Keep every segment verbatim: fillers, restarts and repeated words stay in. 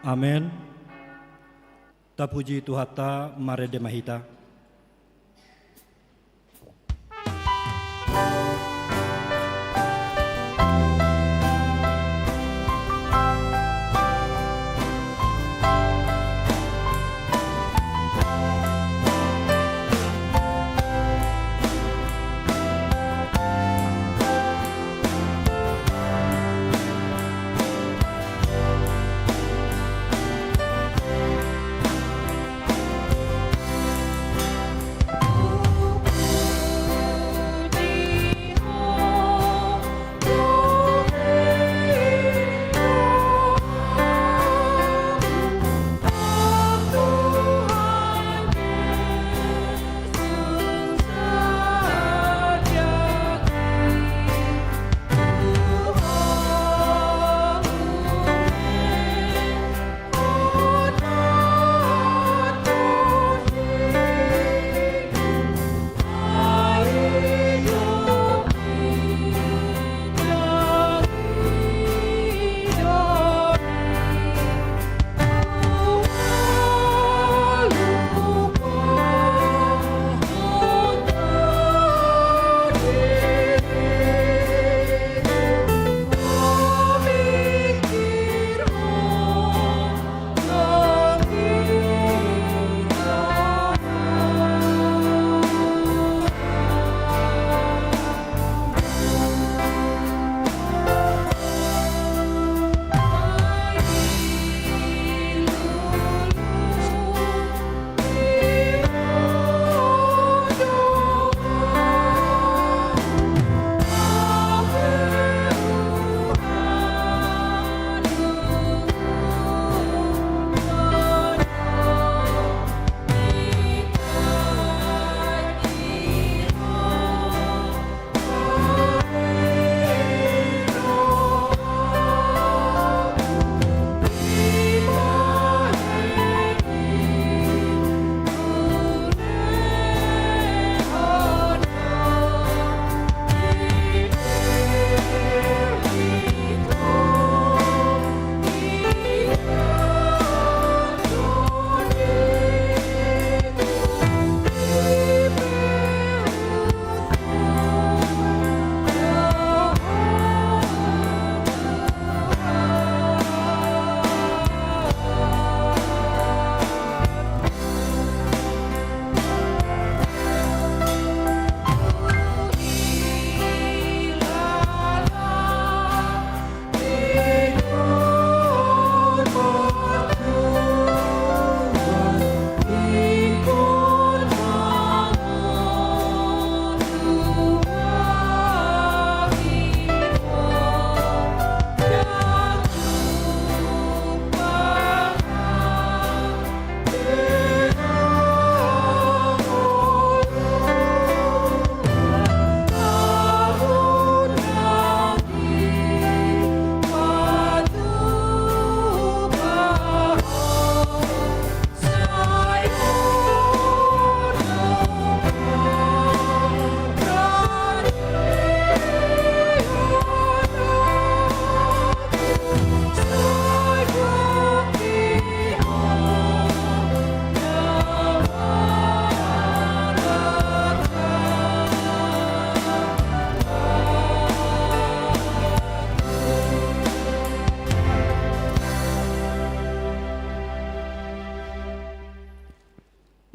Amen. Tapuji Tuhanta, marende ma hita.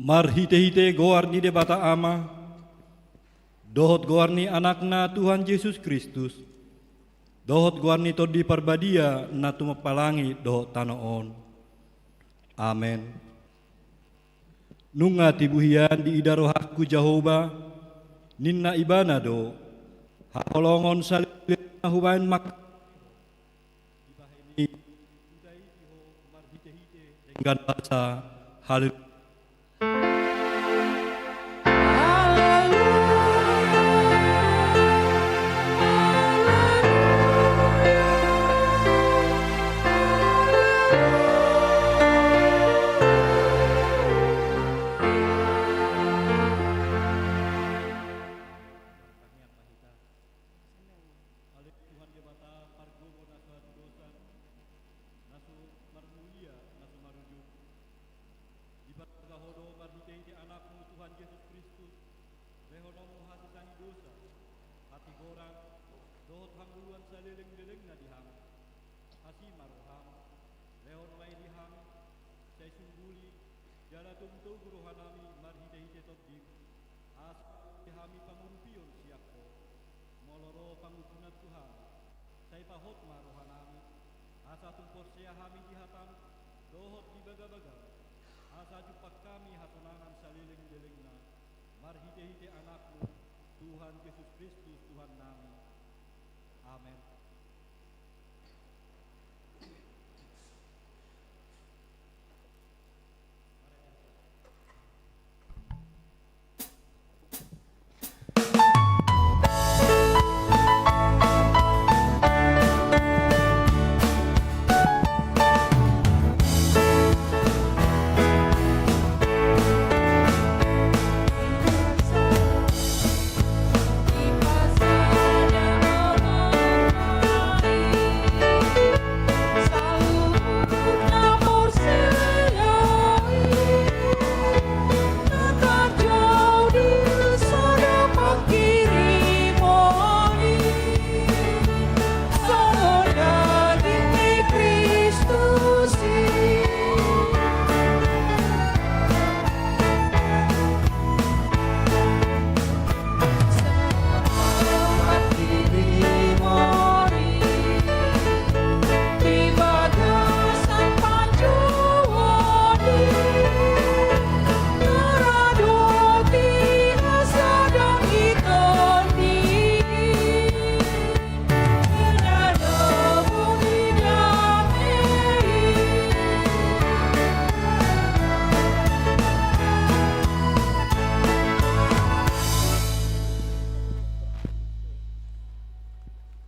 Marhitehite goar ni Debata Ama, dohot goar ni Anakna Tuhan Jesus Kristus, dohot goar ni Tondi Parbadia na tumompa langit dohot tano on. Amen. Nunga tibu hian diida rohangku Jahowa, ninna Ibana do: Haholongon saleleng na hubaen mangkatahon i, dibahen i, hudai i ho marhitehite denggan basa. Haleluya. Ale Tuhan Debata, pargogo na so hatudosan, na so marmulia Jesus Kristus, lehononmu hasesaan ni dosa, hatigoran, dohot hangoluan saleleng-lelengna di hami. Asi ma roham, lehon ma i di hami, sai sungguli, jala togu-togu rohanami marhite-hite Tondim, asa di hami pangurupion sian Ho. Molo ro pangunjunan tu hami, sai pahot ma rohanami, asa tung porsea hami di hatam, dohot di bagabagam, asa jumpang hami hasonangan saleleng-lelengna, marhite-hite Anakmu, Tuhan Jesus Kristus, Tuhannami. Amen.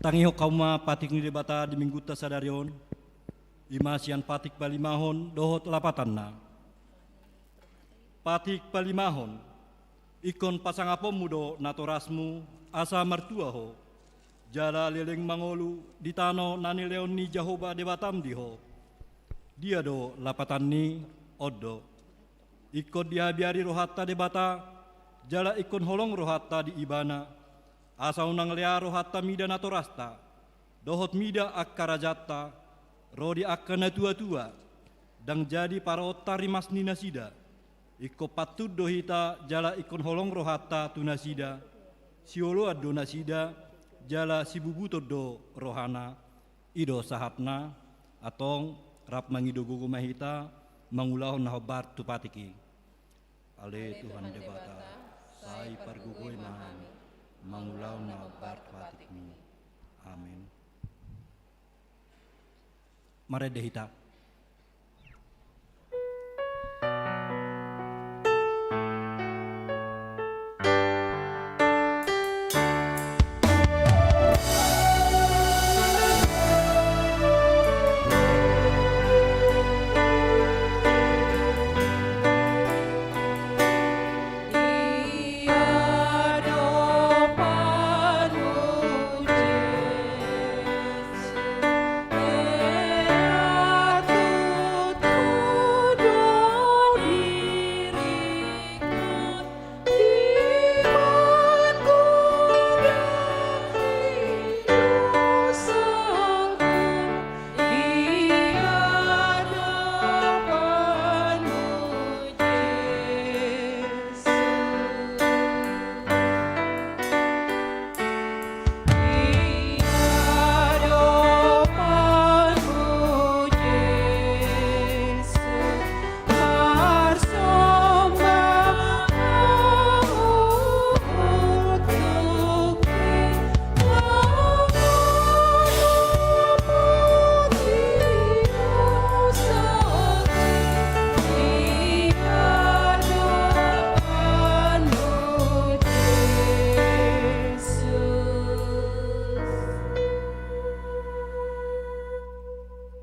Tangihon hamu ma patik ni Debata di minggunta sadari on, i ma sian patik palimahon dohot lapatanna. Patik palimahon. Ingkon pasangaponmu do natorasmu, asa martua ho, jala leleng mangolu di tano na nilehon ni Jahowa Debatam di ho. Dia do lapatanni? On do. Ingkon diabiari rohanta Debata, jala ingkon holong rohanta di Ibana, asa unang lea rohanta mida natorasta, dohot mida angka rajanta, ro di angka natuatua, ndang jadi paraonta rimas ni nasida. Ingkon pantun do hita jala ingkon holong rohanta tu nasida, sioloan do nasida, jala sibubuton do rohana. I do sahatna. Antong, rap mangido gogo ma hita, mangulahon na hombar tu patik i. Ale Tuhan Debata, sai pargogoi ma hami, mangulahon na hombar tu patikmi. Amen. Marende hita.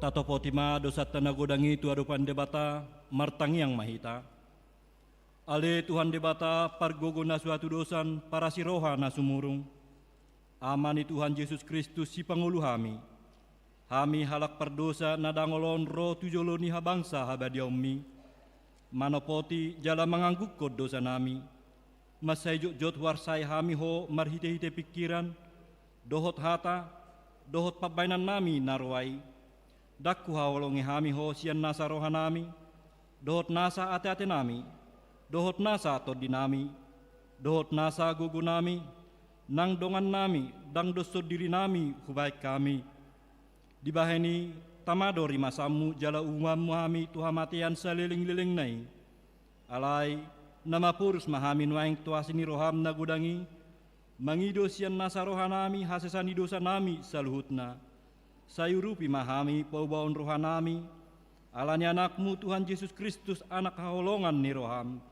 Tatopoti ma dosanta na godang i tu adopan Debata. Martangiang ma hita. Ale Tuhan Debata, pargogo na so hatudosan, parasi roha na sumurung, Ama ni Tuhan Jesus Kristus, sipangolu hami, hami halak pardosa na dangol on ro tu jolo ni habangsa habadiaonmi, manopoti jala manganggungkon dosanami, Mansai jotjot huarsai hami Ho marhitehite pingkiran, dohot hata, dohot pambahenannami na roa i. Ndang huhaholongi hami Ho sian nasa rohanami, dohot nasa ateatenami, dohot nasa tondinami, dohot nasa gogonami, nang dongannami, nang doshon dirinami hubahen hami. Dibahen i, tama do rimasanmu jala urumanmu hami tu hamatean salelenglelengna i. Alai, na maporus ma hami nuaeng tu asi ni roham na godang i, mangido sian nasa rohanami hasesaan ni dosanami saluhutna. Sai urupi ma hami paubahon rohanami, ala ni Anakmu Tuhan Jesus Kristus, Anak haholongan ni roham,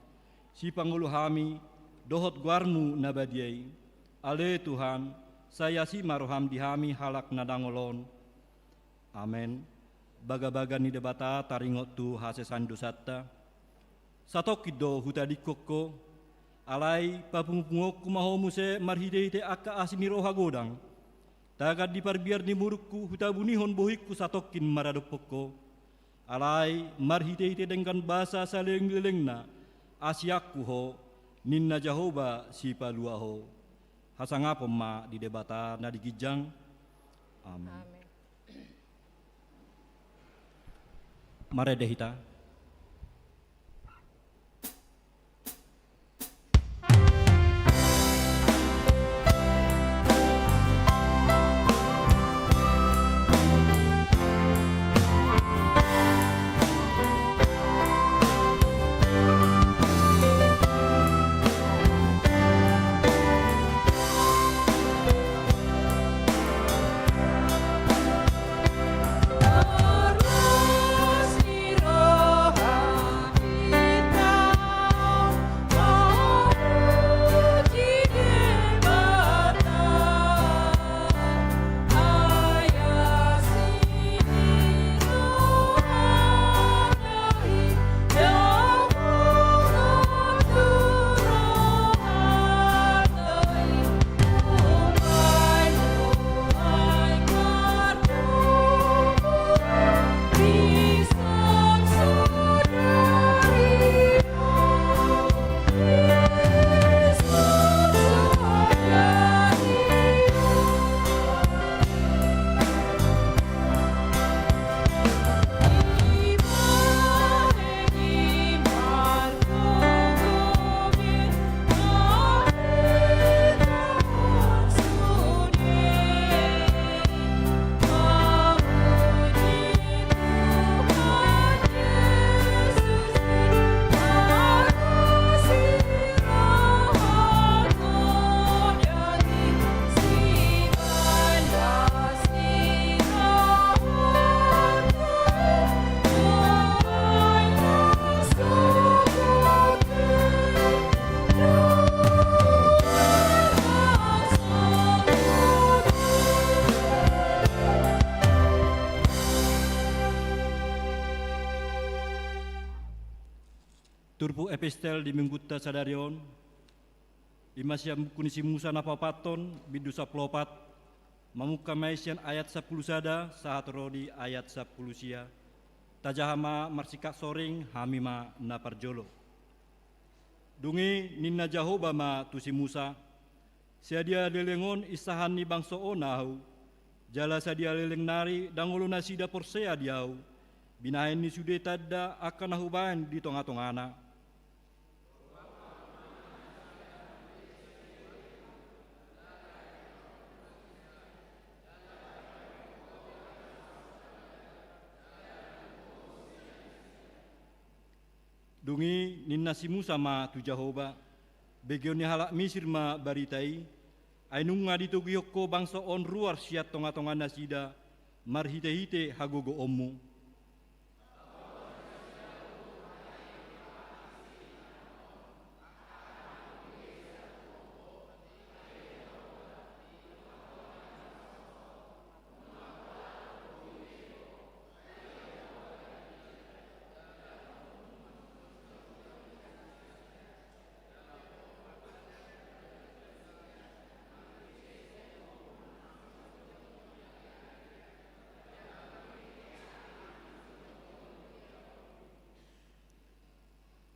sipangolu hami dohot goarmu na badia i. Ale Tuhan, sai asi ma roham di hami halak na dangol on. Amen. Bagabaga ni Debata taringot tu hasesaan dosanta. Satongkin do hutadingkon Ho, alai papungupunguonku ma Ho muse marhitehite angka asi ni roha godang. Tagan di parbiar ni murukku hutabunihon bohingku satongkin maradophon Ho. Alai marhitehite denggan basa salelenglelengna, asianku Ho, ninna Jahowa Sipalua Ho. Hasangapon ma di Debata na di ginjang. Amen. Amen. Marende hita. Turpuk epistel di minggunta sadari on, i ma sian buku ni si Musa na paopathon, bindu sampulu opat, mamungka ma i sian ayat sampulu sada sahat ro di ayat sampulu sia. Tajaha ma marsingkat soring, hami ma na parjolo. Dung i ninna Jahowa ma tu si Musa: Sadia leleng on insahan ni bangso on Ahu, jala sadia leleng nari ndang olo nasida porsea di Ahu, binahen ni sude tanda angka na Hubahen di tongatongana. Dung i ninna si Musa ma tu Jahowa: Begeon ni halak Misir ma barita i, ai nunga ditogihon Ho bangso on ruar sian tongatonga nasida marhitehite hagogoonmu.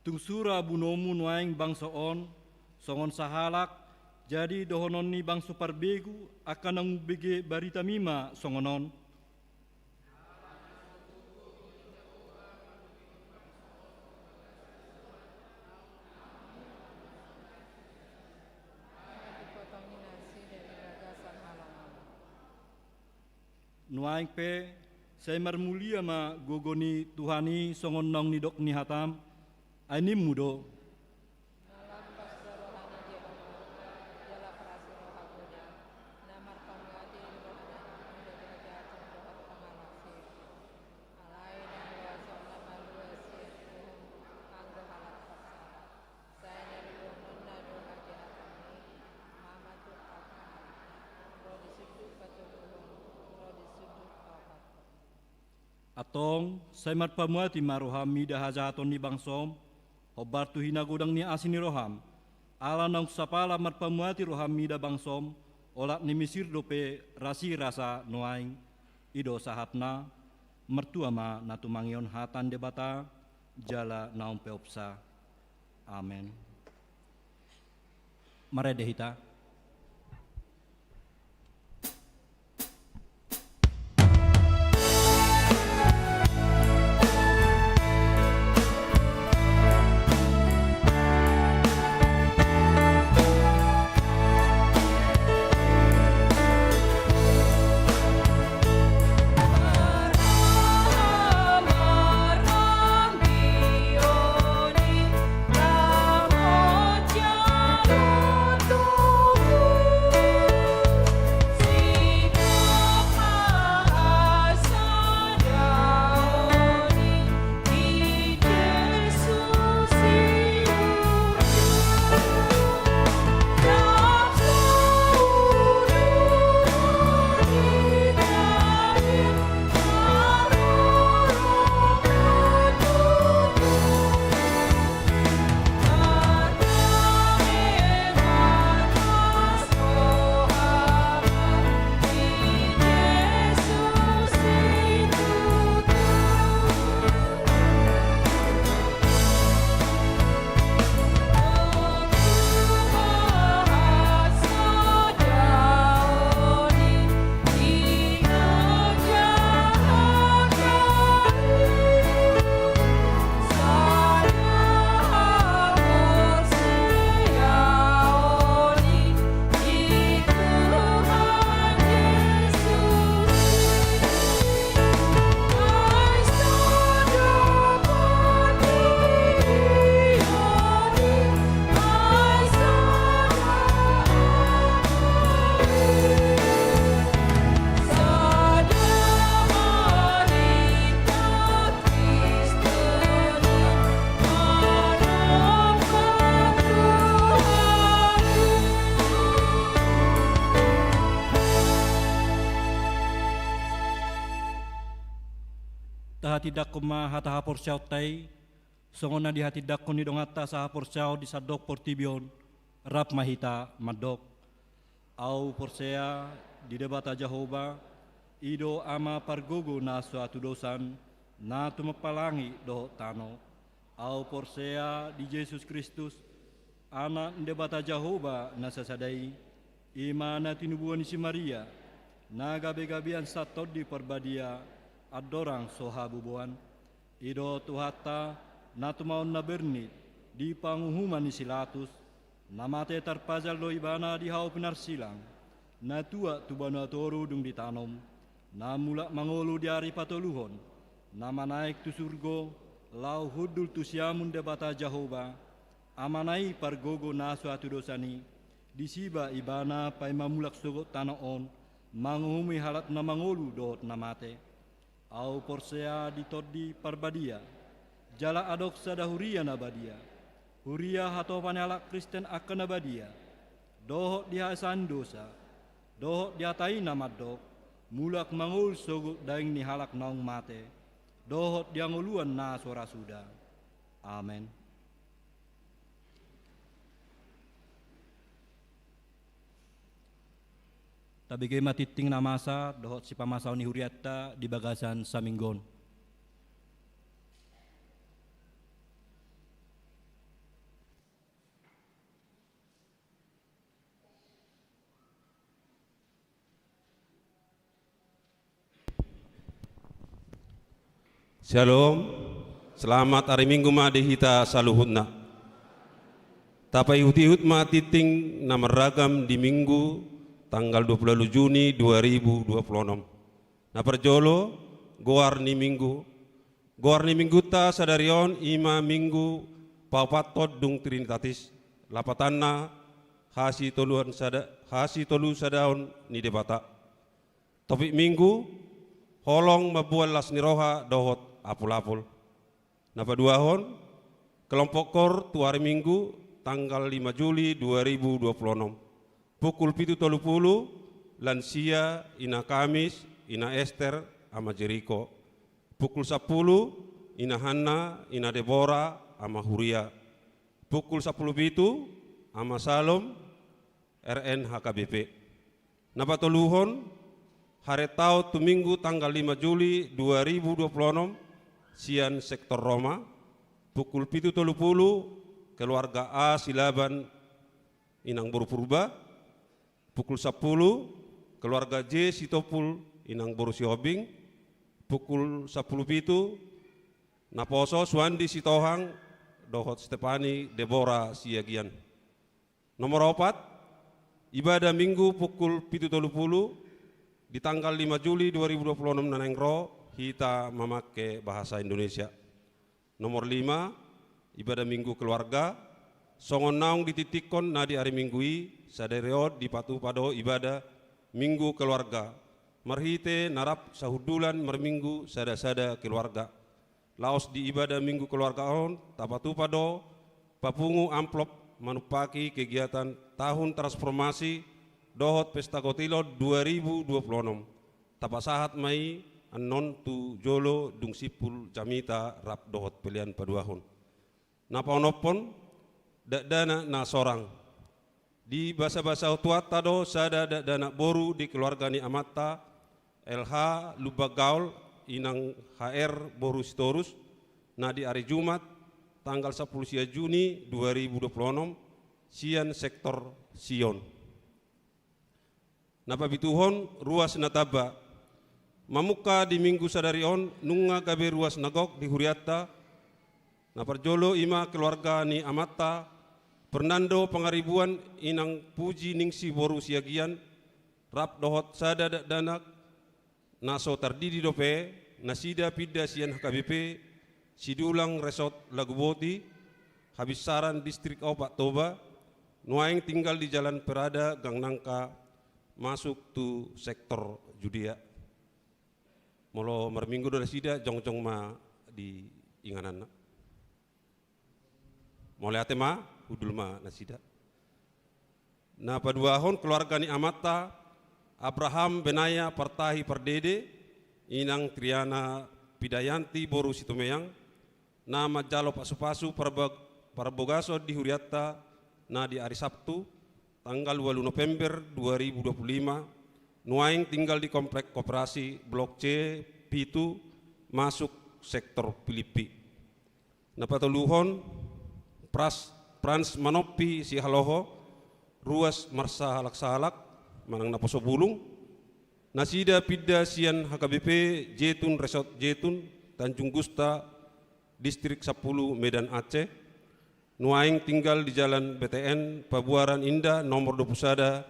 Tung sura bunuonmu nuaeng bangso on, songon sahalak, jadi dohonon ni bangso parbegu, angka naung umbege baritami ma songon on. Nuaeng pe, sai marmulia ma gogo ni Tuhan i songon naung nidok ni hatam, ai nimmu do. Na lampas do roha ni Jahowa, jala paras do roha godang, na marpamuati do rohana, molo di hajahaton dohot pangalasi. Alai ndang loas on na malua sian uhum anggo halak parsahap. Sai na luluanonna do hajahaton i, mamatuk angka halakna, ro di sundut patoguhon, ro di sundut paopathon. Antong, sai marpamuati ma roham mida hajahaton ni bangsom, hombar tu hinagodang ni asi ni roham. Ala naung sapala marpamuati roham mida bangsom, olat ni Misir dope rasirasa nuaeng. I do sahatna, martua ma na tumangihon hata ni Debata, jala na umpeopsa. Amen. Marende hita. Tahatindangkon ma hata haporseaonta i, songon na dihatindangkon ni donganta sahaporseaon di sandok portibi on, rap ma hita mandok. Ahu porsea di Debata Jahowa, i do Ama pargogo na so hatudosan, na tumompa langit dohot tano. Ahu porsea di Jesus Kristus, Anak ni Debata Jahowa na sasada i, i ma na tinubuan ni si Maria, na gabegabean sian Tondi Parbadia, andorang so habuboan. I do Tuhanta, na tumaon na bernit di panguhuman ni si Latus, na mate tarpajal do ibana di hau pinarsilang, na tuat tu banua toru dung ditanom, na mulak mangolu di ari patoluhon, na manaek tu surgo, laho hundul tu siamun Debata Jahowa, Amana i pargogo na so hatudosan i, disiba ibana paima mulak sogot tano on, manguhumi halak na mangolu dohot na mate. Ahu porsea di Tondi Parbadia, jala adong sada huria na badia, huria hatopan ni halak Kristen angka na badia, dohot di haesaan dosa, dohot di hata i na mandok, mulak mangolu sogot daging ni halak naung mate, dohot di hangoluan na so ra suda. Amen. Tabege ma tingting na masa dohot sipamasaon ni hurianta di bagasan saminggu on. Shalom. Selamat hari Minggu ma di hita saluhutna. Tapaihut-ihut ma tingting na marragam di Minggu tanggal dua puluh walu Juni dua ribu dua puluh enam. Na parjolo, goar ni Minggu. Goar ni Minggunta sadari on i ma Minggu paopathon dung Trinitatis, lapatanna hasitoluan sada, hasitolusadaon ni Debata. Topik Minggu, holong mamboan las ni roha dohot apul-apul. Na paduahon, kelompok koor tu hari Minggu tanggal lima Juli dua ribu dua puluh enam. Pukul pitu tolu pulu, lansia, Ina Kamis, Ina Ester, Ama Jeriko. Pukul sampulu, Ina Hanna, Ina Debora, Ama Huria. Pukul sampulu pitu, Ama Salom, R N H K B P. Na patoluhon, haretaon tu Minggu tanggal lima Juli dua ribu dua puluh enam, sian sektor Roma, pukul pitu tolu pulu, keluarga A Silaban, Inang boru Purba, pukul sampulu, keluarga J Sitompul, Inang boru Sihombing, pukul sampulu pitu, naposo Suandi Sitohang dohot Stepani Debora Siagian. Nomor opat, ibadah Minggu pukul pitu tolu pulu, di tanggal lima Juli dua ribu dua puluh enam na naeng ro, hita mamangke bahasa Indonesia. Nomor lima, ibadah Minggu keluarga, songon naung ditingtinghon na di ari Minggu i, sadari on dipatupa do ibadah Minggu keluarga, marhite na rap sahundulan marminggu sada-sada keluarga. Laos di ibadah Minggu keluarga on, tapatupa do papungu amplop manumpaki kegiatan tahun transformasi dohot pesta kotilon dua ribu dua puluh enam. Tapasahat ma i annon tu jolo dung simpul jamita rap dohot pelean paduahon. Na paonomhon, dakdanak na sorang. Dibasabasahon Tuhanta do sada dakdanak boru di keluarga ni amanta, L H Lumban Gaol, Inang H R boru Sitorus, na di ari Jumat, tanggal sampulu sia Juni dua ribu dua puluh enam, sian sektor Sion. Na papituhon, ruas na tamba. Mamungka di Minggu sadari on, nunga gabe ruas na gok di hurianta. Na parjolo i ma keluarga ni amanta, Fernando Pangaribuan, Inang Puji Ningsi boru Siagian, rap dohot sada dakdanak, na so tardidi dope, nasida pinda sian H K B P Sidulang Resort Laguboti, Habinsaran, Distrik Opat Toba, nuaeng tinggal di Jalan Prada, Gang Nangka, masuk tu sektor Judea. Molo marminggu do nasida, jongjong ma di ingananna. Mauliate ma, hundul ma nasida. Na paduahon, keluarga ni amanta, Abraham Benaya Partahi Pardede, Inang Triana Pidayanti boru Situmeang, na manjalo pasupasu parbag-, parbogason di hurianta na di ari Sabtu, tanggal ualu November dua ribu dua puluh lima, nuaeng tinggal di Komplek Koperasi Blok C pitu, masuk sektor Pilippi. Na patoluhon, Pras-, Frans Manompi Sihaloho, ruas marsahalaksahalak, manang naposo bulung, nasida pinda sian H K B P Jetun Resort Jetun, Tanjung Gusta, Distrik Sampulu, Medan, Aceh, nuaeng tinggal di Jalan B T N, Pabuaran Indah, nomor dua puluh sada,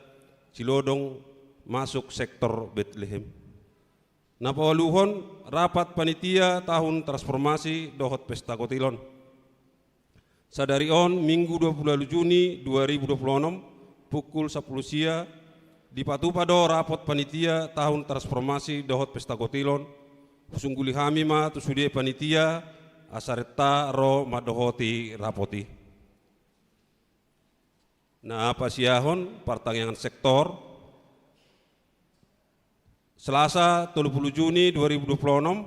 Cilodong, masuk sektor Betlehem. Na paualuhon, rapat panitia tahun transformasi dohot pesta kotilon. Sadari on, Minggu dua puluh walu Juni dua ribu dua puluh enam, pukul sampulu sia, dipatupa do rapat panitia tahun transformasi dohot pesta kotilon. Husungguli hami ma tu sude panitia, asa renta ro mandohoti rapat i. Na pasiahon partangiangan sektor. Selasa, tolu puluh Juni dua ribu dua puluh enam,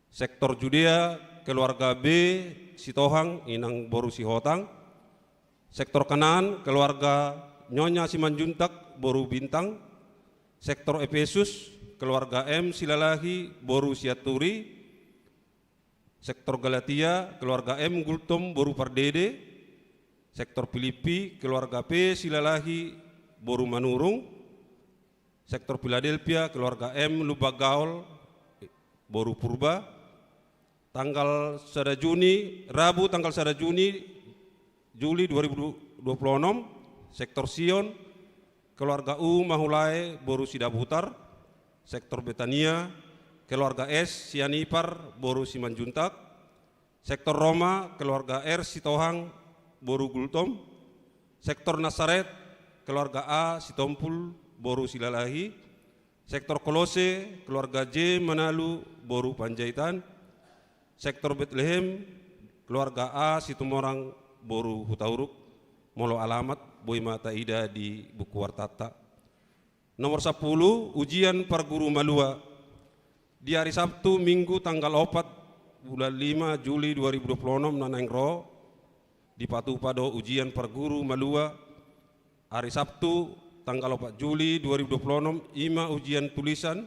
sektor Judea, keluarga B Sitohang, Inang boru Sihotang, sektor Kanaan, keluarga Nyonya Simanjuntak, boru Bintang, sektor Epesus, keluarga M Silalahi, boru Sianturi, sektor Galatia, keluarga M Gultom, boru Pardede, sektor Pilippi, keluarga P Silalahi, boru Manurung, sektor Piladelpia, keluarga M Lumban Gaol, boru Purba, Tanggal sada Juni, Rabu tanggal sada Juni, Juli dua ribu dua puluh enam, Sektor Sion, keluarga U Mahulae boru Sidabutar, Sektor Betania, keluarga S Sianipar boru Simanjuntak, Sektor Roma, keluarga R Sitohang boru Gultom, Sektor Nasaret, keluarga A Sitompul boru Silalahi, Sektor Kolose, keluarga J Manalu boru Panjaitan, Sektor Betlehem, keluarga A Situmorang boru Hutauruk, molo alamat boi ma taida di buku wartanta. Nomor sapuluh, ujian parguru malua. Di ari Sabtu, Minggu tanggal opat bulan lima Juli dua ribu dua puluh enam na naeng ro, dipatupa do ujian parguru malua. Ari Sabtu tanggal opat Juli dua ribu dua puluh enam, i ma ujian tulisan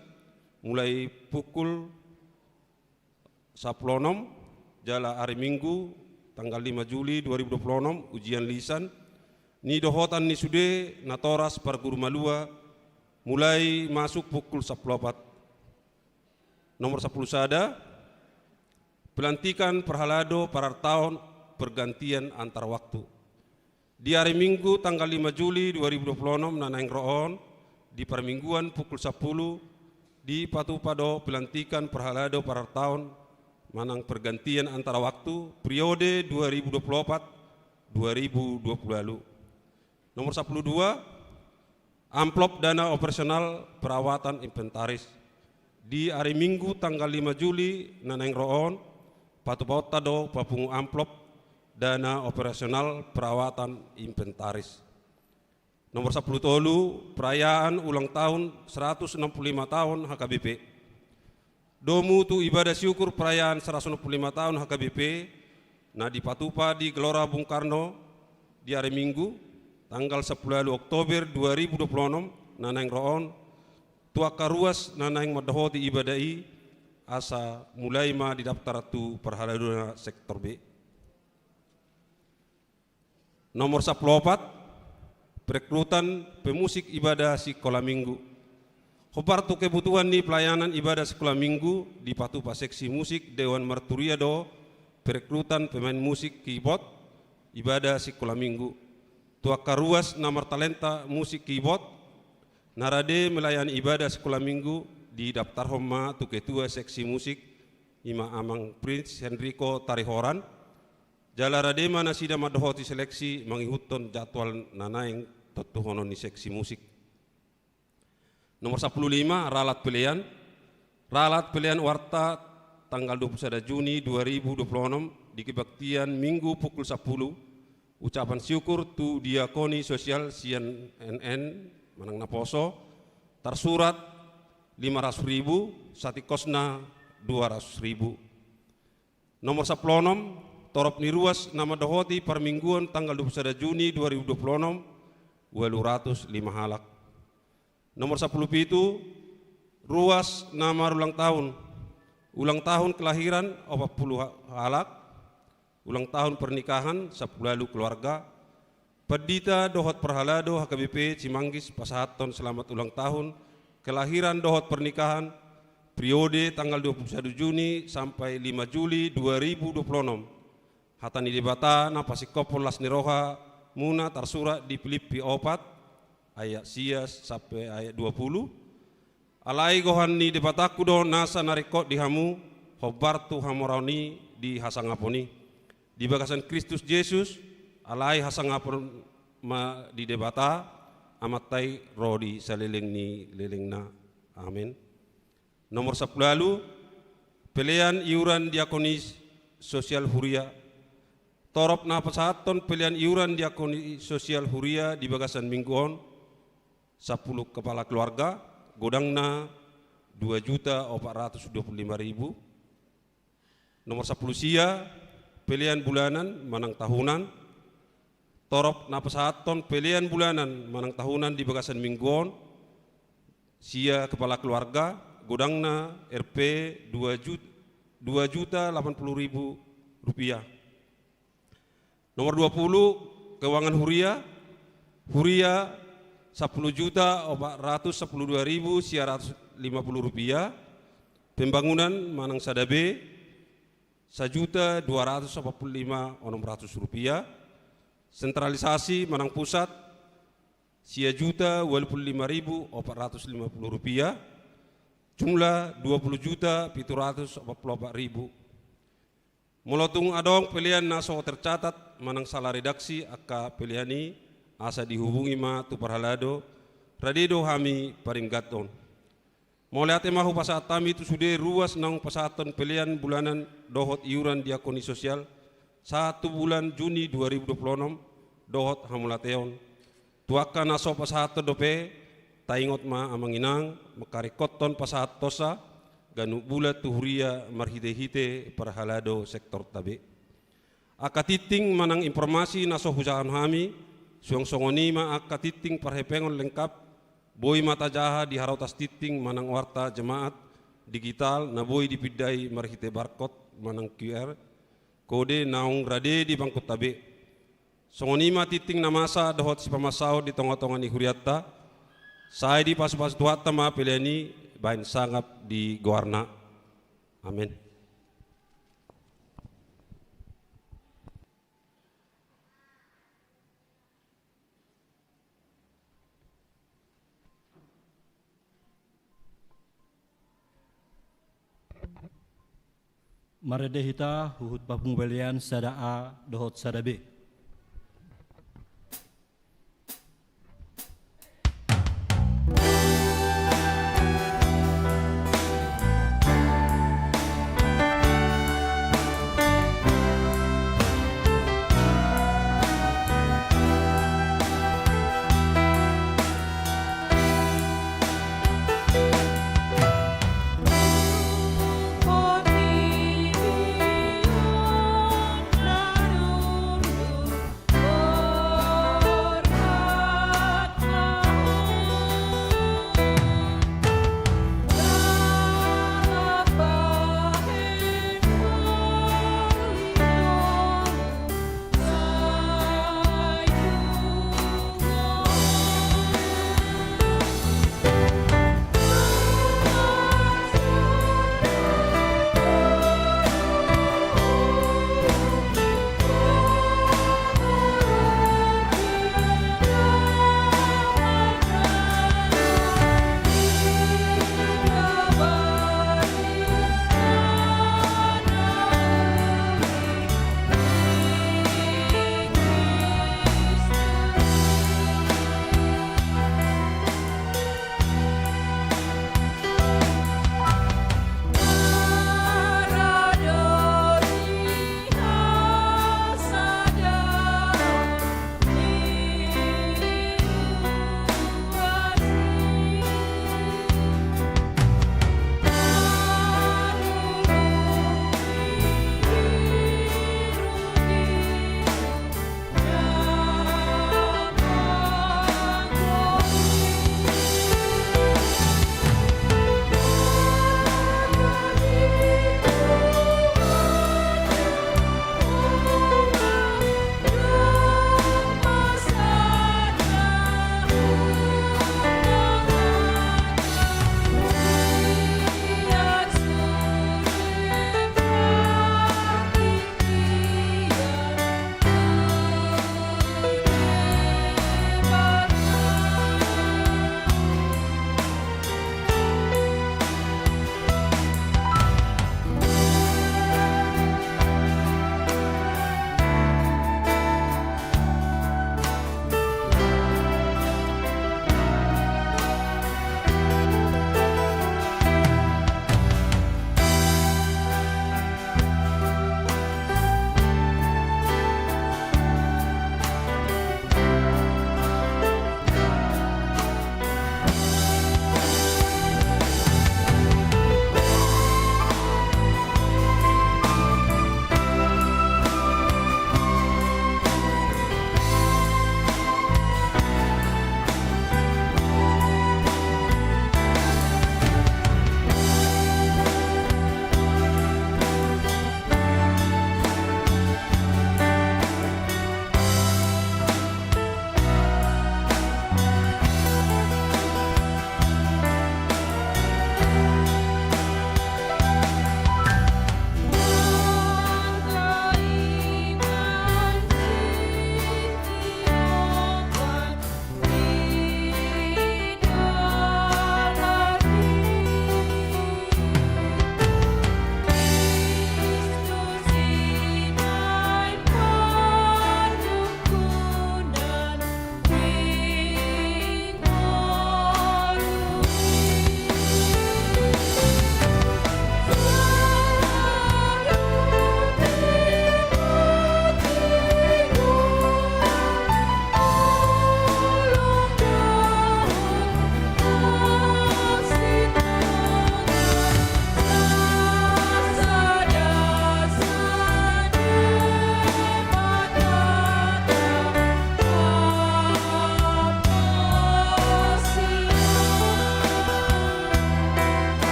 mulai pukul sampulu onom, jala ari Minggu tanggal lima Juli dua ribu dua puluh enam, ujian lisan ni dohotan ni sude natoras parguru malua mulai masuk pukul sampulu opat. Nomor sampulu sada, pelantikan parhalado parartaon pergantian antar waktu. Di ari Minggu tanggal lima Juli dua ribu dua puluh enam na naeng ro on, di parmingguan pukul sampulu, dipatupa do pelantikan parhalado parartaon manang pergantian antara waktu periode dua ribu dua puluh opat dua ribu dua puluh ualu. Nomor sampulu dua, amplop dana operasional perawatan inventaris. Di ari Minggu tanggal lima Juli na naeng ro on, patupaonta do papungu amplop dana operasional perawatan inventaris. Nomor sampulu tolu, perayaan ulang tahun seratus enam puluh lima tahun H K B P. Domu tu ibadah syukur perayaan seratus enam puluh lima tahun H K B P na dipatupa di Gelora Bung Karno di ari Minggu, tanggal sampulu ualu Oktober dua ribu dua puluh enam na naeng ro on, tu angka ruas na naeng mandohoti ibadah i, asa mulai ma didaftar tu parhaladona sektor B. Nomor sampulu opat, perekrutan pemusik ibadah sikola minggu. Hombar tu kebutuhan ni pelayanan ibadah sikola minggu, dipatupa seksi musik Dewan Marturia do perekrutan pemain musik keyboard ibadah sikola minggu. Tu angka ruas na martalenta musik keyboard na rade melayani ibadah sikola minggu, didaftarhon ma tu ketua seksi musik, i ma Amang Prince Henrico Tarihoran. Jala rade ma nasida mandohoti seleksi mangihuthon jadwal na naeng tontuhonon ni seksi musik. Nomor sampulu lima, ralat pelean. Ralat pelean warta tanggal dua puluh sada Juni dua ribu dua puluh enam di kebaktian Minggu pukul sampulu, ucapan syukur tu diakoni sosial sian N N manang naposo, tarsurat lima ratus ribu, satingkosna dua ratus ribu. Nomor sampulu onom, torop ni ruas na mandohoti parmingguan tanggal dua puluh sada Juni dua ribu dua puluh onom, ualu ratus lima halak. Nomor sampulu pitu, ruas na marulang tahun. Ulang tahun kelahiran opat pulu ha-, halak, ulang tahun pernikahan sampulu ualu keluarga, Pandita dohot parhalado H K B P Cimanggis pasahathon selamat ulang tahun kelahiran dohot pernikahan, periode tanggal dua puluh satu Juni sampai lima Juli dua ribu dua puluh enam. Hata ni Debata na pasingkophon las ni rohamuna tarsurat di Pilippi opat, ayat sia sampai ayat dua puluh. Alai gohan ni Debatangku do nasa na ringkot di hamu, hombar tu hamoraon i di hasangapon i. Di bagasan Kristus Jesus, alai hasangapon ma di Debata, Amanta i ro di saleleng ni lelengna. Amen. Nomor sampulu ualu, pelean iuran diakoni sosial huria. Torop na pasahathon pelean iuran diakoni sosial huria di bagasan minggu on, sampulu kepala keluarga, godangna dua juta opat ratus dua puluh lima ribu. Nomor sampulu sia, pelean bulanan manang tahunan. Torop na pasahathon pelean bulanan manang tahunan di bagasan minggu on, sia kepala keluarga, godangna R P dua juta, dua juta lapan puluh ribu rupiah. Nomor dua puluh, keuangan huria. Huria sampulu juta opat ratus sampulu dua ribu sia ratus lima puluh rupiah. Pembangunan manang sada B, sajuta dua ratus opat pulu lima onom ratus rupiah. Sentralisasi manang pusat, sia juta ualu pulu lima ribu opat ratus lima pulu rupiah. Jumlah dua pulu juta pitu ratus opat pulu opat ribu. Molo tung adong pelean na so tercatat manang sala redaksi angka pelean i, asa dihubungi ma tu parhalado, rade do hami paringgathon. Mauliate ma hupasahat hami tu sude ruas naung pasahathon pelean bulanan dohot iuran diakoni sosial sahat tu bulan Juni dua ribu dua pulu onom dohot hamauliateon. Tu angka na so pasahathon dope, taingot ma amang inang, mangkaringkothon pasahathonsa ganup bulan tu huria marhitehite parhalado sektorta be. Angka tingting manang informasi na so hujahahon hami, suang songon i ma angka tingting parhepengon lengkap, boi ma tajaha di harotas tingting manang warta jemaat digital na boi dipindai marhite barcode manang Q R kode naung rade di bangkutta be. Songon i ma tingting na masa dohot sipamasaon di tongatonga ni hurianta. Sai dipasupasu Tuhanta ma pelean i bahen sangap di goarna. Amen. Marende hita huhut pamubalian sada A dohot sada B.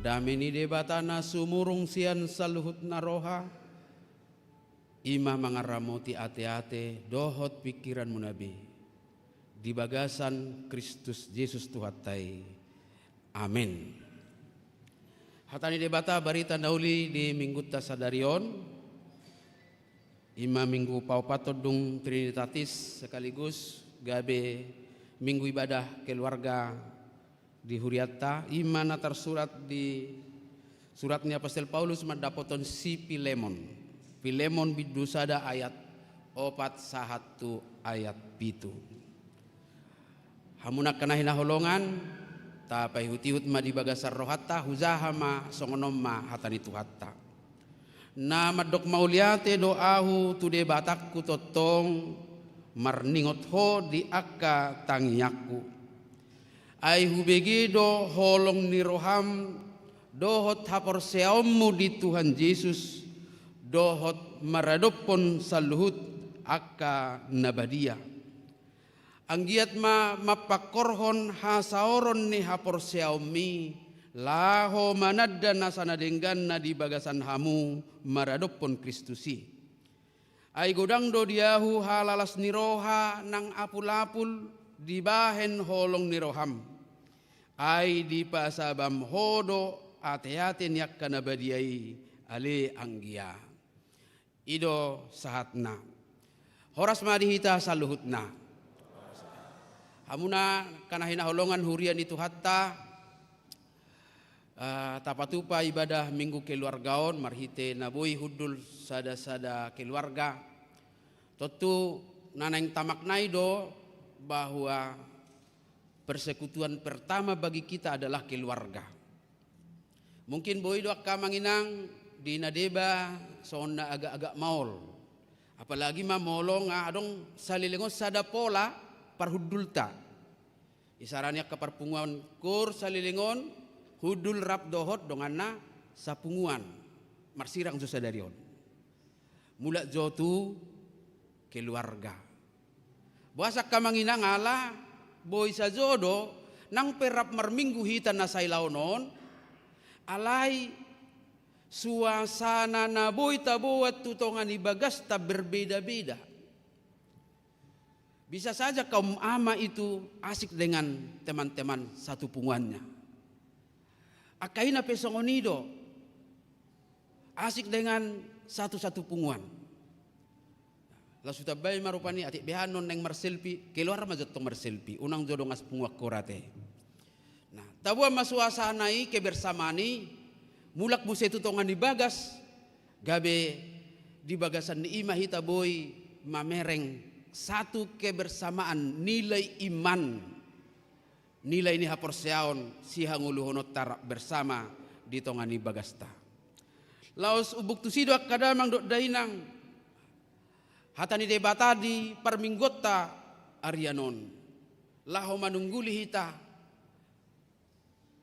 Dame ni Debata na sumurung sian saluhut na roha, i ma mangaramoti ateate dohot pingkiranmuna be, di bagasan Kristus Jesus Tuhanta i. Amen. Hata ni Debata, barita na uli di minggunta sadari on, i ma minggu paopathon dung Trinitatis sekaligus gabe minggu ibadah keluarga di hurianta, i ma na tarsurat di surat ni apostel Paulus mandapothon si Pilemon. Pilemon bindu sada ayat opat sahat tu ayat pitu. Hamu angka na hinaholongan, tapaihutihut ma di bagasan rohanta, hujaha ma songon on ma hata ni Tuhanta. Na mandok mauliate do ahu tu Debatangku tongtong marningot ho di angka tangiangku. Ai hubege do holong ni roham dohot haporseaonmu di Tuhan Jesus, dohot maradophon saluhut angka na badia. Anggiat ma mampangkorhon hasaoron ni haporseaonmi, laho mananda nasa na denggan na di bagasan hamu maradophon Kristus i. Ai godang do di ahu halalas ni roha nang apulapul dibahen holong ni roham. Ai dipasabam ho do ateate ni angka na badia i, ale anggia. I do sahatna. Horas ma di hita saluhutna. Hamuna angka na hinaholongan huria ni Tuhanta, eh, tapatupa ibadah Minggu Keluarga on marhite na boi hundul sada-sada keluarga. Tontu na naeng tamaknai do bahwa persekutuan pertama bagi kita adalah keluarga. Mungkin boi do angka amang inang di na deba songon na agak-agak maol. Apalagi ma molo nga adong saleleng on sada pola parhundulta. Isarana angka parpunguan kur saleleng on hundul rap dohot donganna sapunguan. Marsirang jo sadari on. Mulak jo tu keluarga. Boasa angka amang inang, ala boi sajo do nang pe rap marminggu hita na sailaon on, alai suasana na boi taboan tu tonga ni bagasta berbeda-beda. Bisa saja kaum ama itu asik dengan teman-teman satu punguannya. Angka ina pe songon i do, asik dengan satu-satu punguan. Laos hutambai ma rupani, atik beha annon naeng marselpi, keluar ma jo tong marselpi, unang jo dongan sapunguan ho rate. Nah, taboan ma suasana i, kebersamaan i, mulak muse tu tonga ni bagas, gabe di bagasan ni i ma hita boi mamereng satu kebersamaan nilai iman, nilai ni haporseaon sihangoluhononta rap bersama di tonga ni bagasta. Laos umbuk tusi do angka damang dohot dainang, hata ni Debata di parmingguonta arian on, laho manungguli hita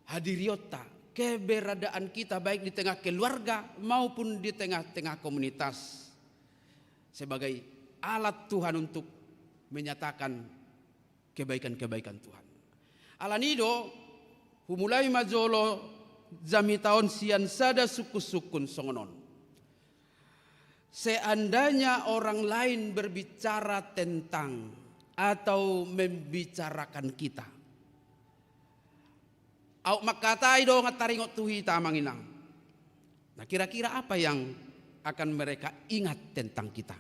hadirionta, keberadaan kita baik di tengah keluarga maupun di tengah-tengah komunitas sebagai alat Tuhan untuk menyatakan kebaikan-kebaikan Tuhan. Alani do, humulai ma jolo jamita on sian sada sungkun-sungkun songon on. Seandainya orang lain berbicara tentang atau membicarakan kita. Aut mangkatai dongan taringot tu hita amang inang. Nah, kira-kira apa yang akan mereka ingat tentang kita?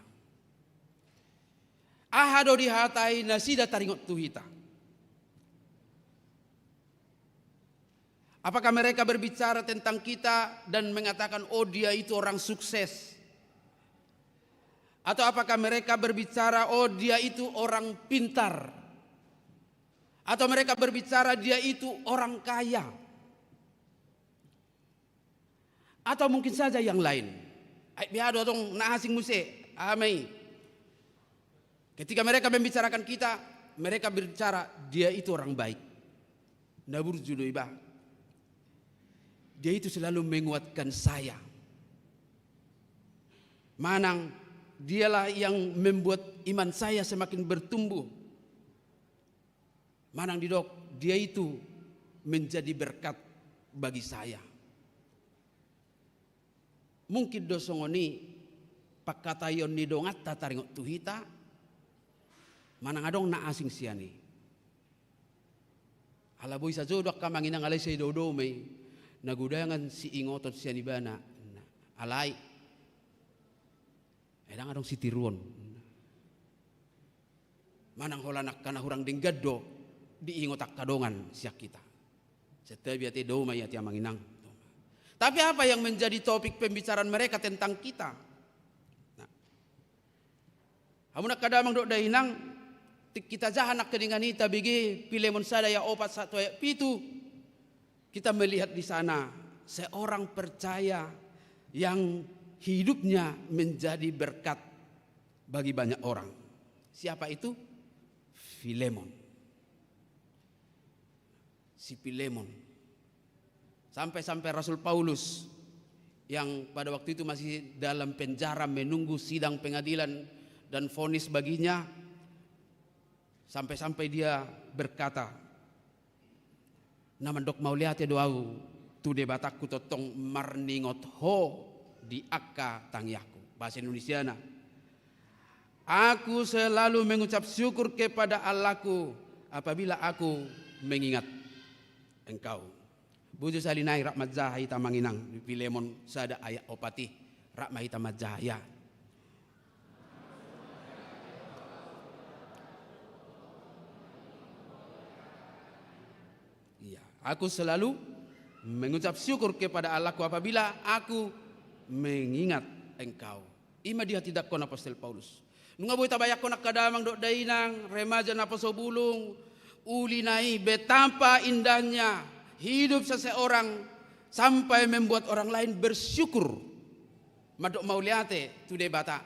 Aha do dihatai nasida taringot tu hita? Apakah mereka berbicara tentang kita dan mengatakan, "Oh, dia itu orang sukses"? Atau apakah mereka berbicara, "Oh, dia itu orang pintar"? Atau mereka berbicara, "Dia itu orang kaya"? Atau mungkin saja yang lain. Ai beha do adong na asing muse, aha ma i. Ketika mereka membicarakan kita, mereka berbicara, "Dia itu orang baik." Na burju do iba. "Dia itu selalu menguatkan saya." Manang, "Dialah yang membuat iman saya semakin bertumbuh." Manang didok, "Dia itu menjadi berkat bagi saya." Mungkin do songon i pangkataion ni donganta taringot tu hita, manang adong na asing sian i. Ala boi sajo do angka amang inang, alai sai do do ma i, na godangan siingoton sian ibana. Alai, ai ndang adong sitiruon. Manang holan angka na hurang denggan do diingot angka dongan sian hita. Santabi ate, do ma i ate amang inang. Tapi apa yang menjadi topik pembicaraan mereka tentang kita? Nah, hamu angka damang dohot dainang, tingki tajaha nangkiningan i tabege Filemon sada ayat opat sahat tu ayat pitu, kita melihat di sana seorang percaya yang hidupnya menjadi berkat bagi banyak orang. Siapa itu? Filemon. Si Filemon. Sampai-sampai Rasul Paulus yang pada waktu itu masih dalam penjara menunggu sidang pengadilan dan vonis baginya, sampai-sampai dia berkata, "Na mandok mauliate do ahu tu Debatangku tongtong marningot Ho di angka tangiangku." Bahasa Indonesiana, "Aku selalu mengucap syukur kepada Allahku apabila aku mengingat Engkau." Bujur sahali nai, rap manjaha hita amang inang di Filemon sada ayat opat i. Rap ma hita manjaha ia. Iya, "Aku selalu mengucap syukur kepada Allahku apabila aku mengingat Engkau." I ma dihatindangkon Apostel Paulus. Nunga boi tabayangkon angka damang dohot dainang, remaja naposo bulung, uli na i, betapa indahnya hidup seseorang sampai membuat orang lain bersyukur. Mandok mauliate tu Debata,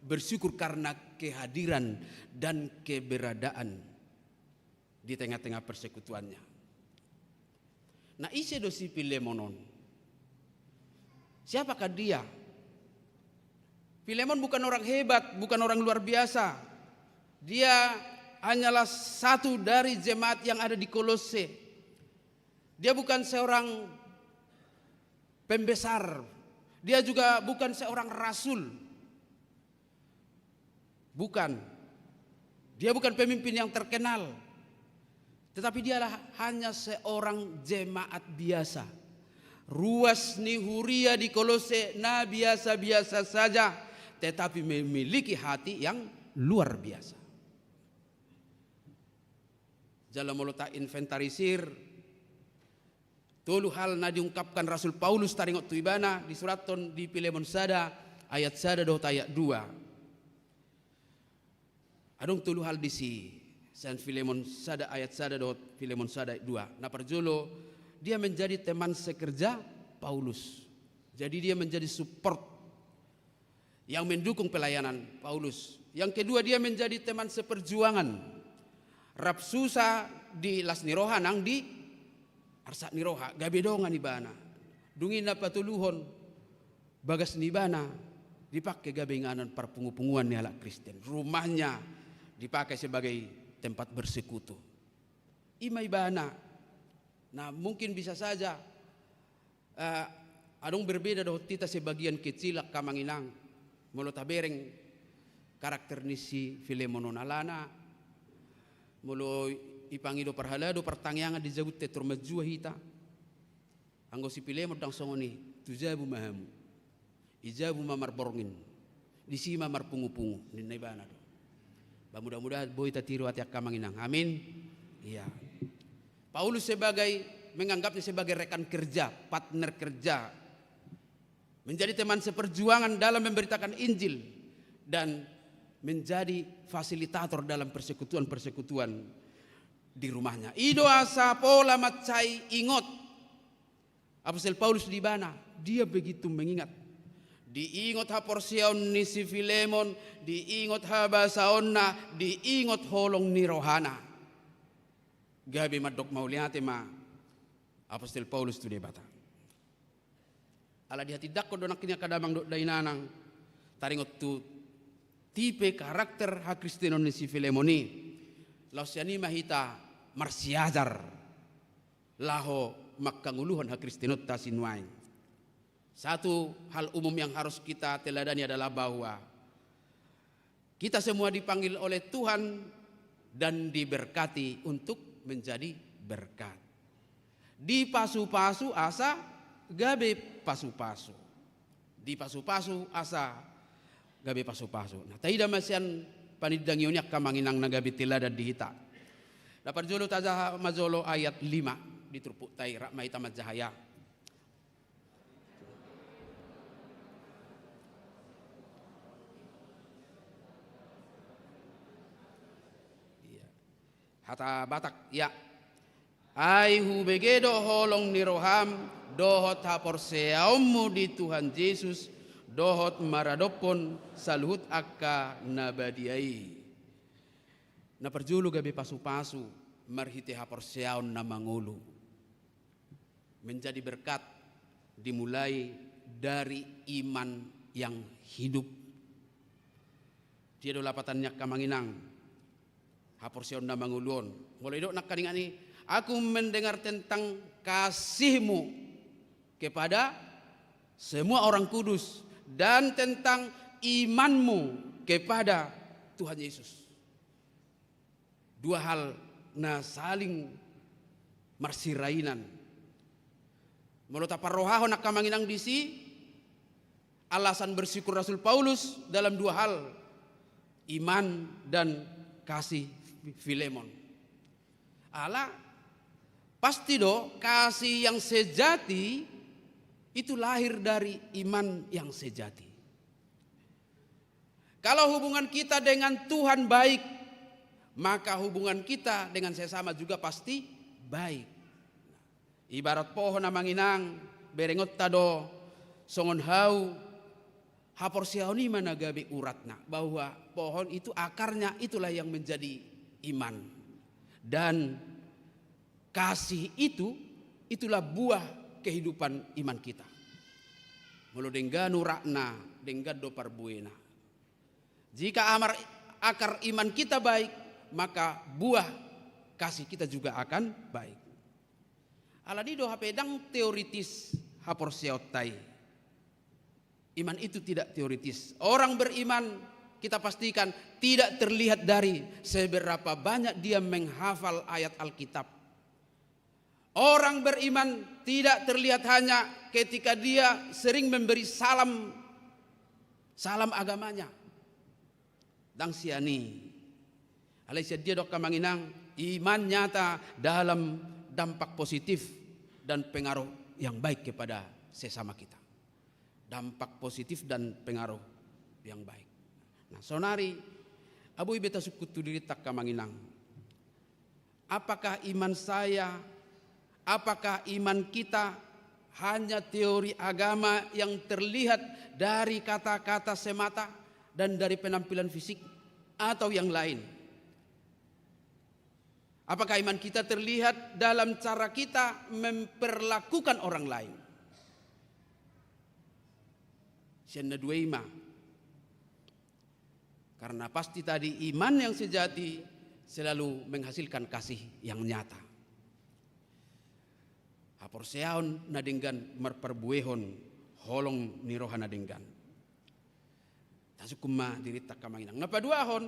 bersyukur karena kehadiran dan keberadaan di tengah-tengah persekutuannya. Nah, ise do si Filemon on? Siapakah dia? Filemon bukan orang hebat, bukan orang luar biasa. Dia hanyalah satu dari jemaat yang ada di Kolose. Dia bukan seorang pembesar. Dia juga bukan seorang rasul. Bukan. Dia bukan pemimpin yang terkenal. Tetapi dialah hanya seorang jemaat biasa. Ruas ni huria di Kolose na biasa-biasa saja, tetapi memiliki hati yang luar biasa. Jala molo tainventarisir, tolu hal na diungkapkan Rasul Paulus taringot tu ibana, disurathon di Filemon sada ayat sada dohot ayat dua. Adong tolu hal disi, sian Filemon sada ayat sada dohot Filemon sada ayat dua. Na parjolo, dia menjadi teman sekerja Paulus. Jadi, dia menjadi support yang mendukung pelayanan Paulus. Yang kedua, dia menjadi teman seperjuangan. Rap susa di las ni roha nang di arsak ni roha, gabe dongan ibana. Dung i na patoluhon, bagas ni ibana dipake gabe inganan parpungupunguan ni halak Kristen. Rumahnya dipakai sebagai tempat bersekutu. I ma ibana. Nah, mungkin bisa saja, eh, adong berbeda dohot hita sebagian kecil, angka amang inang. Molo tabereng karakter ni si Filemon on, alana molo ipangido parhalado, partangiangan di jabunta, tor manjua hita. Anggo si Filemon ndang songon i, tu jabu ma hamu. I jabu ma marborngin, disi ma marpungupungu, ninna ibana do. Ba mudah-mudahan boi tatiru ate, angka amang inang. Amin. Iya. Paulus sebagai, menganggapnya sebagai rekan kerja, partner kerja, menjadi teman seperjuangan dalam memberitakan Injil, dan menjadi fasilitator dalam persekutuan-persekutuan di rumahnya. I do asa pola mansai ingot Apostel Paulus di ibana, dia begitu mengingat. Diingot haporseaon ni si Filemon, diingot habasaonna, diingot holong ni rohana. Gabe mandok mauliate ma Apostel Paulus tu Debata. Ala dihatindangkon do nangkin i, angka damang dohot dainang, taringot tu tipe karakter hakristenon ni si Filemon i. Laos sian i ma hita marsiajar laho mangkangoluhon hakristenonta sinuaeng. Satu hal umum yang harus kita teladani adalah bahwa kita semua dipanggil oleh Tuhan dan diberkati untuk menjadi berkat. Dipasu-pasu asa gabe pasu-pasu. Dipasu-pasu asa gabe pasu-pasu. Nah, taida ma sian panindangion i angka amang inang na gabe teladan di hita. Na parjolo tajaha ma jolo ayat lima di turpukta i, rap ma hita manjaha i. Iya. Hata Batak, ya. Ai hubege do holong ni roham dohot haporseaonmu di Tuhan Jesus, dohot maradophon saluhut angka na badia i. Na parjolo gabe pasu-pasu marhite haporseaon na mangolu. Menjadi berkat dimulai dari iman yang hidup. Dia do lapatan ni angka amang inang. Haporseaon na mangolu on. Molo didok nangkaningan i, aku mendengar tentang kasihmu kepada semua orang kudus dan tentang imanmu kepada Tuhan Yesus. Dua hal na saling marsirainan. Molo taparrohahon angka amang inang disi, alasan bersyukur Rasul Paulus dalam dua hal, iman dan kasih Filemon. Ala pasti do kasih yang sejati itu lahir dari iman yang sejati. Kalau hubungan kita dengan Tuhan baik, maka hubungan kita dengan sesama juga pasti baik. Ibarat pohon amang inang, berengonta do songon hau, haporseaon i ma na gabe uratna, bahwa pohon itu akarnya itulah yang menjadi iman. Dan kasih itu, itulah buah kehidupan iman kita. Molo denggan uratna, denggan do parbuena. Jika amar, akar iman kita baik, maka buah kasih kita juga akan baik. Alani do hape ndang teoritis haporseaonta i. Iman itu tidak teoritis. Orang beriman, kita pastikan, tidak terlihat dari seberapa banyak dia menghafal ayat Alkitab. Orang beriman tidak terlihat hanya ketika dia sering memberi salam, salam agamanya. Ndang sian i. Alai sian dia do angka amang inang, iman nyata dalam dampak positif dan pengaruh yang baik kepada sesama kita. Dampak positif dan pengaruh yang baik. Nah, saonari, boi be tasungkun tu dirinta angka amang inang. Apakah iman saya, apakah iman kita hanya teori agama yang terlihat dari kata-kata semata dan dari penampilan fisik, atau yang lain? Apakah iman kita terlihat dalam cara kita memperlakukan orang lain? Sian na dua i ma. Karena pasti tadi iman yang sejati selalu menghasilkan kasih yang nyata. Haporseaon na denggan marparbuehon holong ni roha na denggan. Tasungkun ma dirinta angka amang inang. Na paduahon,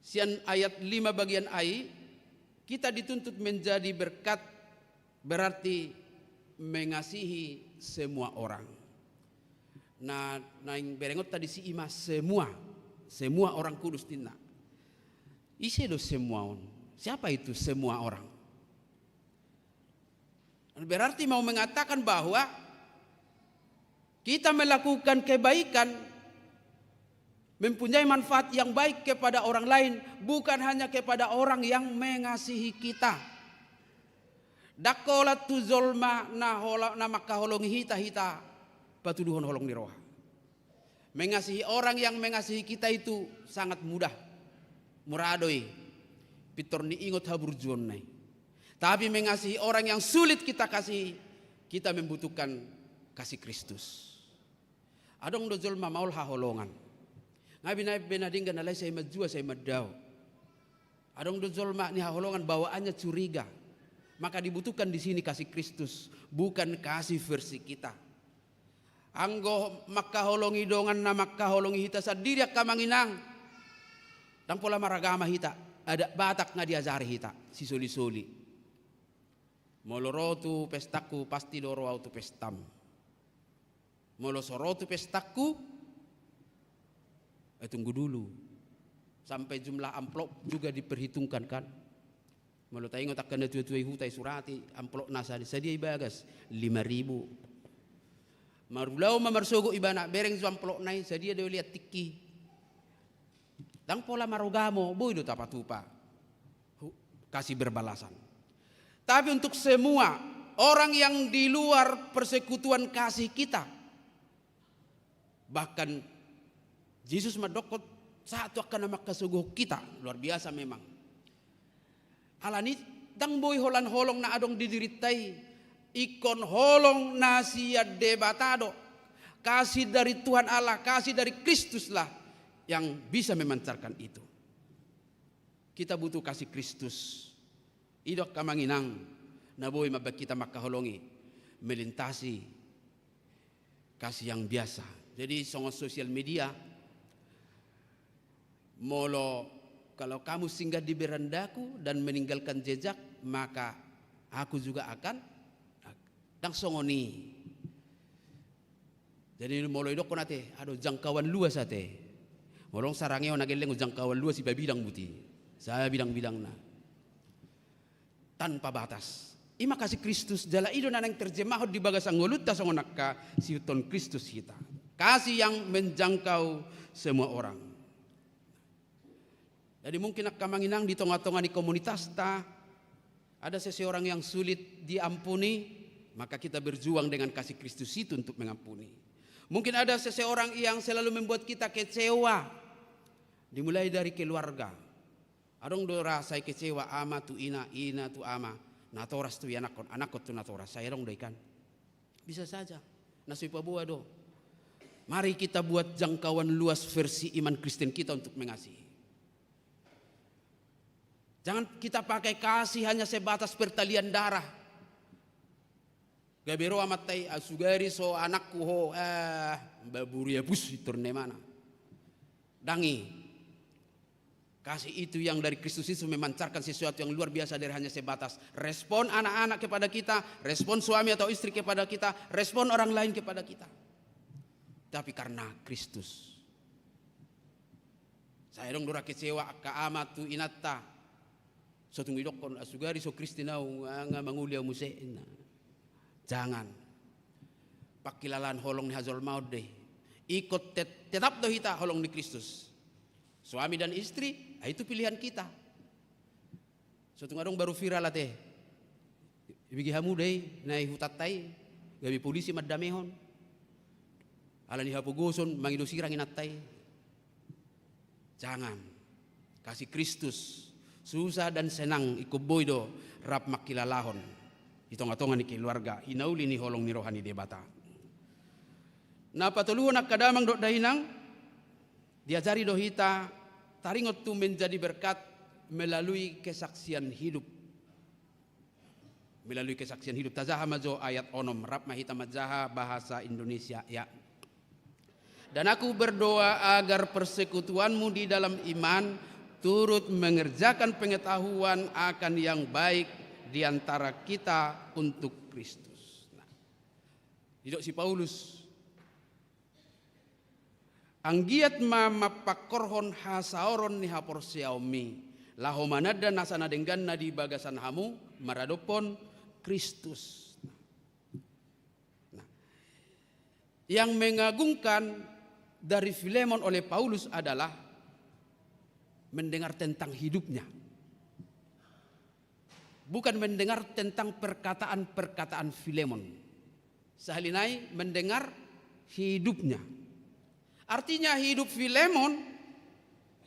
sian ayat lima bagian a i, kita dituntut menjadi berkat, berarti mengasihi semua orang. Nah, naeng berengonta disi i ma semua, semua orang kudus ninna. Ise do semua on? Siapa itu semua orang? Berarti mau mengatakan bahwa kita melakukan kebaikan mempunyai manfaat yang baik kepada orang lain, bukan hanya kepada orang yang mengasihi kita. Ndang holan tu jolma na hola-, na mangkaholongi hita, hita patuduhon holong ni roha. Mengasihi orang yang mengasihi kita itu sangat mudah. Mura do i. Pintor niingot haburjuonna i. Tapi mengasihi orang yang sulit kita kasihi, kita membutuhkan kasih Kristus. Adong do jolma maol haholongan. Nga binaen be na denggan alai sai manjua, sai mandao. Adong do jolma nihaholongan bawaannya curiga. Maka dibutuhkan di sini kasih Kristus, bukan kasih versi kita. Anggo mangkaholongi dongan na mangkaholongi hita sandiri angka amang inang, ndang pola maragama hita, adat Batak nga diajari hita, sisoli-soli. Molo ro tu pestangku, pasti do ro au tu pestam. Molo so ro tu pestangku, eh, tunggu dulu. Sampai jumlah amplop juga diperhitungkan, kan. Molo taingot angka na tua-tua i huta, isurati amplopna, sadia, sadia i bagas, lima ribu. Marulaon ma marsogot ibana, bereng jo amplopna i, sadia do i liat tingki. Ndang pola maragama, boi do tapatupa. Hu-, kasih berbalasan. Tapi untuk semua orang yang di luar persekutuan kasih kita, bahkan Jesus mandokkon sahat tu angka na mangkasogohon hita, luar biasa memang. Alani i ndang boi holan holong na adong di dirinta i, ingkon holong na sian Debata do. Kasih dari Tuhan Allah, kasih dari Kristuslah yang bisa memancarkan itu. Kita butuh kasih Kristus. I do angka amang inang na boi mambahen hita mangkaholongi, melintasi kasih yang biasa. Jadi songon sosial media, molo, kalau kamu singgah di berandaku dan meninggalkan jejak, maka aku juga akan, ndang songon i. Jadi molo idokkon ate, adong jangkauan luas ate. Molo sarange on na gelleng jangkauan luas i, babidang buti. Sabidang-bidangna. Tanpa batas. I ma kasih Kristus, jala i do na naeng terjemahon di bagasan ngolunta songon angka siihuthon Kristus hita. Kasih yang menjangkau semua orang. Jadi mungkin angka amang inang, di tonga-tonga ni komunitasta ada seseorang yang sulit diampuni, maka kita berjuang dengan kasih Kristus itu untuk mengampuni. Mungkin ada seseorang yang selalu membuat kita kecewa. Dimulai dari keluarga. Adong do ra sai kecewa ama tu ina, ina tu ama, natoras tu ianakhon, anakhon tu natoras, sai adong do i, kan. Bisa saja. Na so ipaboa do. Mari kita buat jangkauan luas versi iman Kristen kita untuk mengasihi. Jangan kita pakai kasih hanya sebatas pertalian darah. Gabe ro amanta i, "Ah, sugari so anakku ho, eh, baburi apus," pintor na imana. Ndang i. Kasih itu yang dari Kristus itu memancarkan sesuatu yang luar biasa dari hanya sebatas respon anak-anak kepada kita, respon suami atau istri kepada kita, respon orang lain kepada kita. Tapi karena Kristus. Sai adong do ra kecewa angka ama tu inanta. So tung idokkon, "Ah, sugari so Kristen au, nga, nga mangoli au muse," ninna. Jangan. Pangkilalaan holong ni hajolmaon do i. Ingkon tet-, tetap do hita holong ni Kristus. Suami dan istri, ah, itu pilihan kita. So tung adong baru viral ate. Ibege hamu do i, na i hutanta i, gabe polisi mandamehon. Alani hapogoson, mangido sirang inanta i. Jangan. Kasih Kristus, susah dan senang, ingkon boi do rap mangkilalahon di tonga-tonga ni keluarga, hinauli ni holong ni roha ni Debata. Na patoluhon angka damang dohot dainang, diajari do hita taringot tu menjadi berkat melalui kesaksian hidup. Melalui kesaksian hidup. Tajaha ma jo ayat onom, rap ma hita manjaha bahasa Indonesia, ya. "Dan aku berdoa agar persekutuanmu di dalam iman turut mengerjakan pengetahuan akan yang baik di antara kita untuk Kristus." Nah, didok si Paulus, "Anggiat ma mampangkorhon hasaoron ni haporseaonmi, laho mananda nasa na denggan na di bagasan hamu maradophon Kristus." Nah, yang mengagumkan dari Filemon oleh Paulus adalah mendengar tentang hidupnya. Bukan mendengar tentang perkataan-perkataan Filemon. Sahali nai mendengar hidupnya. Artinya hidup Filemon,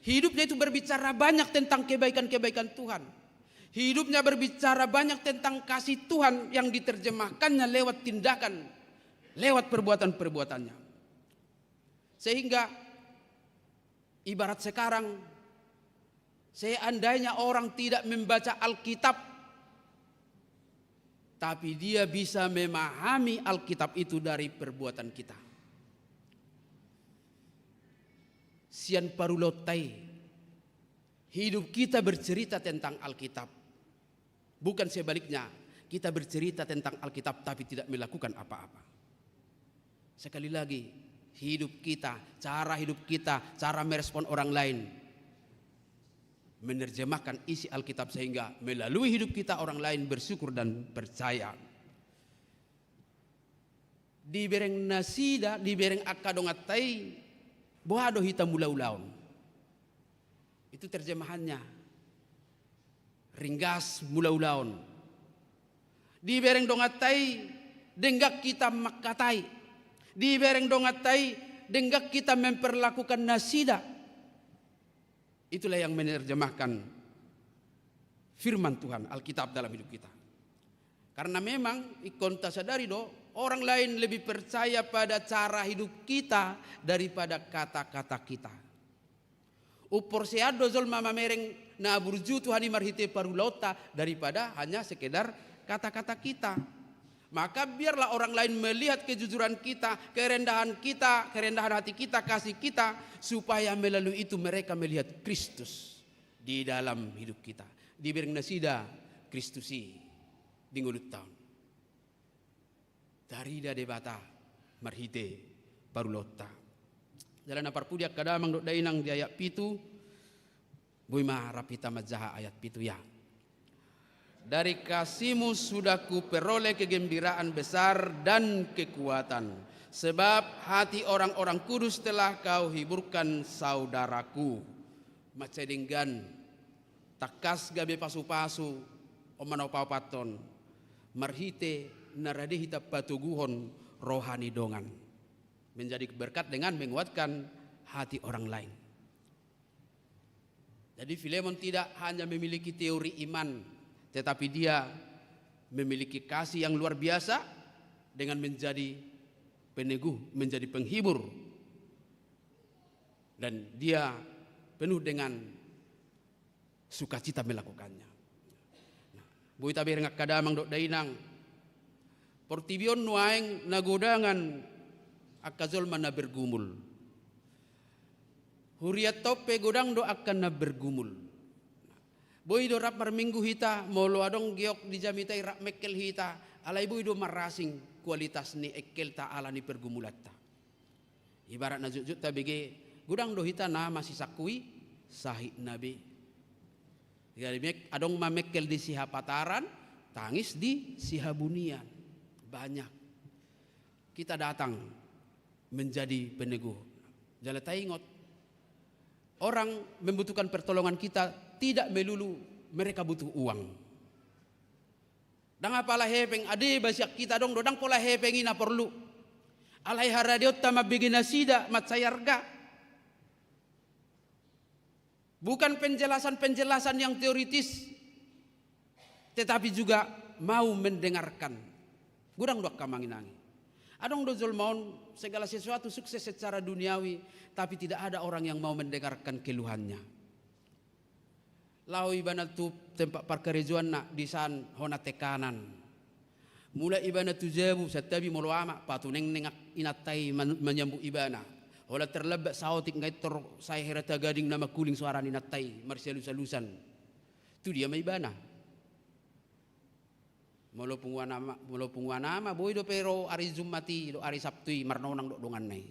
hidupnya itu berbicara banyak tentang kebaikan-kebaikan Tuhan. Hidupnya berbicara banyak tentang kasih Tuhan yang diterjemahkannya lewat tindakan, lewat perbuatan-perbuatannya. Sehingga ibarat sekarang, seandainya orang tidak membaca Alkitab, tapi dia bisa memahami Alkitab itu dari perbuatan kita. sian parulaonta i, hidup kita bercerita tentang Alkitab. Bukan sebaliknya, kita bercerita tentang Alkitab tapi tidak melakukan apa-apa. Sekali lagi, hidup kita, cara hidup kita, cara merespon orang lain menerjemahkan isi Alkitab sehingga melalui hidup kita orang lain bersyukur dan percaya. Dibereng nasida, dibereng angka donganta i, boha do hita mangula ulaon. Itu terjemahannya. Ringgas mangula ulaon. Dibereng donganta i, denggan hita mangkatai. Dibereng donganta i, denggan hita memperlakukan nasida. Itulah yang menerjemahkan firman Tuhan, Alkitab dalam hidup kita. Karena memang ingkon tasadari do, orang lain lebih percaya pada cara hidup kita daripada kata-kata kita. Umporseaon do jolma mamereng na burju Tuhan i marhite parulaonta daripada hanya sekedar kata-kata kita. Maka biarlah orang lain melihat kejujuran kita, kerendahan kita, kerendahan hati kita, kasih kita, supaya melalui itu mereka melihat Kristus di dalam hidup kita. Dibereng nasida Kristus i di ngolunta on. Tarida Debata marhite parulaonta. Jala na parpudi angka damang dohot dainang, di ayat pitu, boi ma rap hita manjaha ayat pitu ya. Dari kasihmu sudah kuperoleh kegembiraan besar dan kekuatan, sebab hati orang-orang kudus telah kau hiburkan, saudaraku. Mansai denggan, tangkas gabe pasupasu, on ma na paopathon, marhite na rade hita patoguhon roha ni dongan. Menjadi berkat dengan menguatkan hati orang lain. Jadi Filemon tidak hanya memiliki teori iman, tetapi dia memiliki kasih yang luar biasa dengan menjadi peneguh, menjadi penghibur. Dan dia penuh dengan sukacita melakukannya. Nah, boi tabereng angka damang dohot dainang, portibi on nuaeng na godangan angka jolma na bergumul. Hurianta on pe godang do angka na bergumul. Boi do rap marminggu hita, molo adong giok di jamita i rap mengkel hita, alai boi do marasing kualitas ni engkelta ala ni pergumulanta. Ibarat na jotjot tabege, godang do hita na masisangkui sahitna be. Jadi mek-, adong ma mengkel di sihapataran, tangis di sihabunian. Banyak. Kita datang menjadi peneguh. Jala taingot, orang membutuhkan pertolongan kita tidak melulu mereka butuh uang. Ndang apala hepeng, adeba sian hita adong do, ndang pola hepeng i na porlu. Alai haradeonta mambege nasida mansai arga. Bukan penjelasan-penjelasan yang teoritis, tetapi juga mau mendengarkan. Godang do angka amang inang i. Adong do jolma on segala sesuatu sukses secara duniawi, tapi tidak ada orang yang mau mendengarkan keluhannya. Laho ibana tu tempat parkarejoanna, disan hona tekanan. Mulak ibana tu jabu, santabi molo ama, patunengneng inanta i man-, manyambut ibana. Holan terlambat saotik, nga intor sai hera tagading na mangkuling soara ni inanta i, marsialus-alusan. Tu dia ma ibana? Molo punguan ama, molo punguan ama, boi dope ro ari Jumat i dohot ari Sabtu i marnonang dohot donganna i.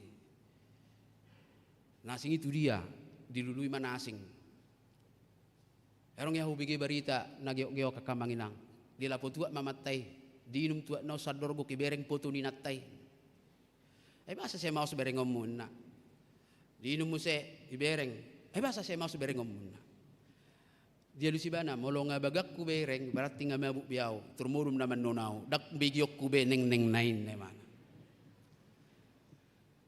Na asing i tu dia, dilului ma na asing. Adong ia hubege barita na geok-geok angka amang inang. Dilapo tuak ma amanta i, diinum tuak na on sandor gok, ibereng foto ni inanta i. Ai boasa sai maos berengonmu, ninna. Diinum muse, ibereng. Ai boasa sai maos berengonmu, ninna. Dialus ibana, molo nga bagak hubereng, berarti nga mabuk be ahu, tor modom na mannon ahu, ndang begeonku be nengneng na i, ninna ibana.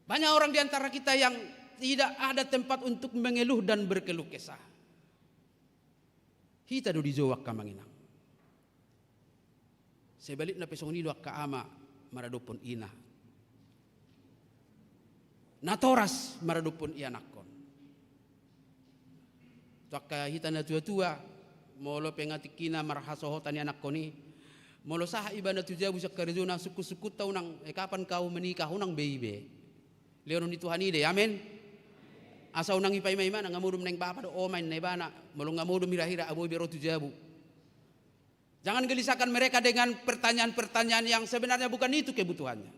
Banyak orang di antara kita yang tidak ada tempat untuk mengeluh dan berkeluh kesah. Hita do dijou angka amang inang. Sebalikna pe songon i do angka ama maradophon ina. Natoras maradophon ianakhon. Tu angka hita na tua-tua, molo pe nga tingkina marhasohotan ianakhon i, molo sahat ibana tu jabu sian karejona, sungkun-sungkunta unang, eh, kapan kau menikah, unang be i be. Lehonon ni Tuhan i do i, amen. Asa unang ipaima-ima na nga modom naeng bapa do oma inna ibana, molo nga modom hira-hira aboi be ro tu jabu. Jangan gelisahkan mereka dengan pertanyaan-pertanyaan yang sebenarnya bukan itu kebutuhannya.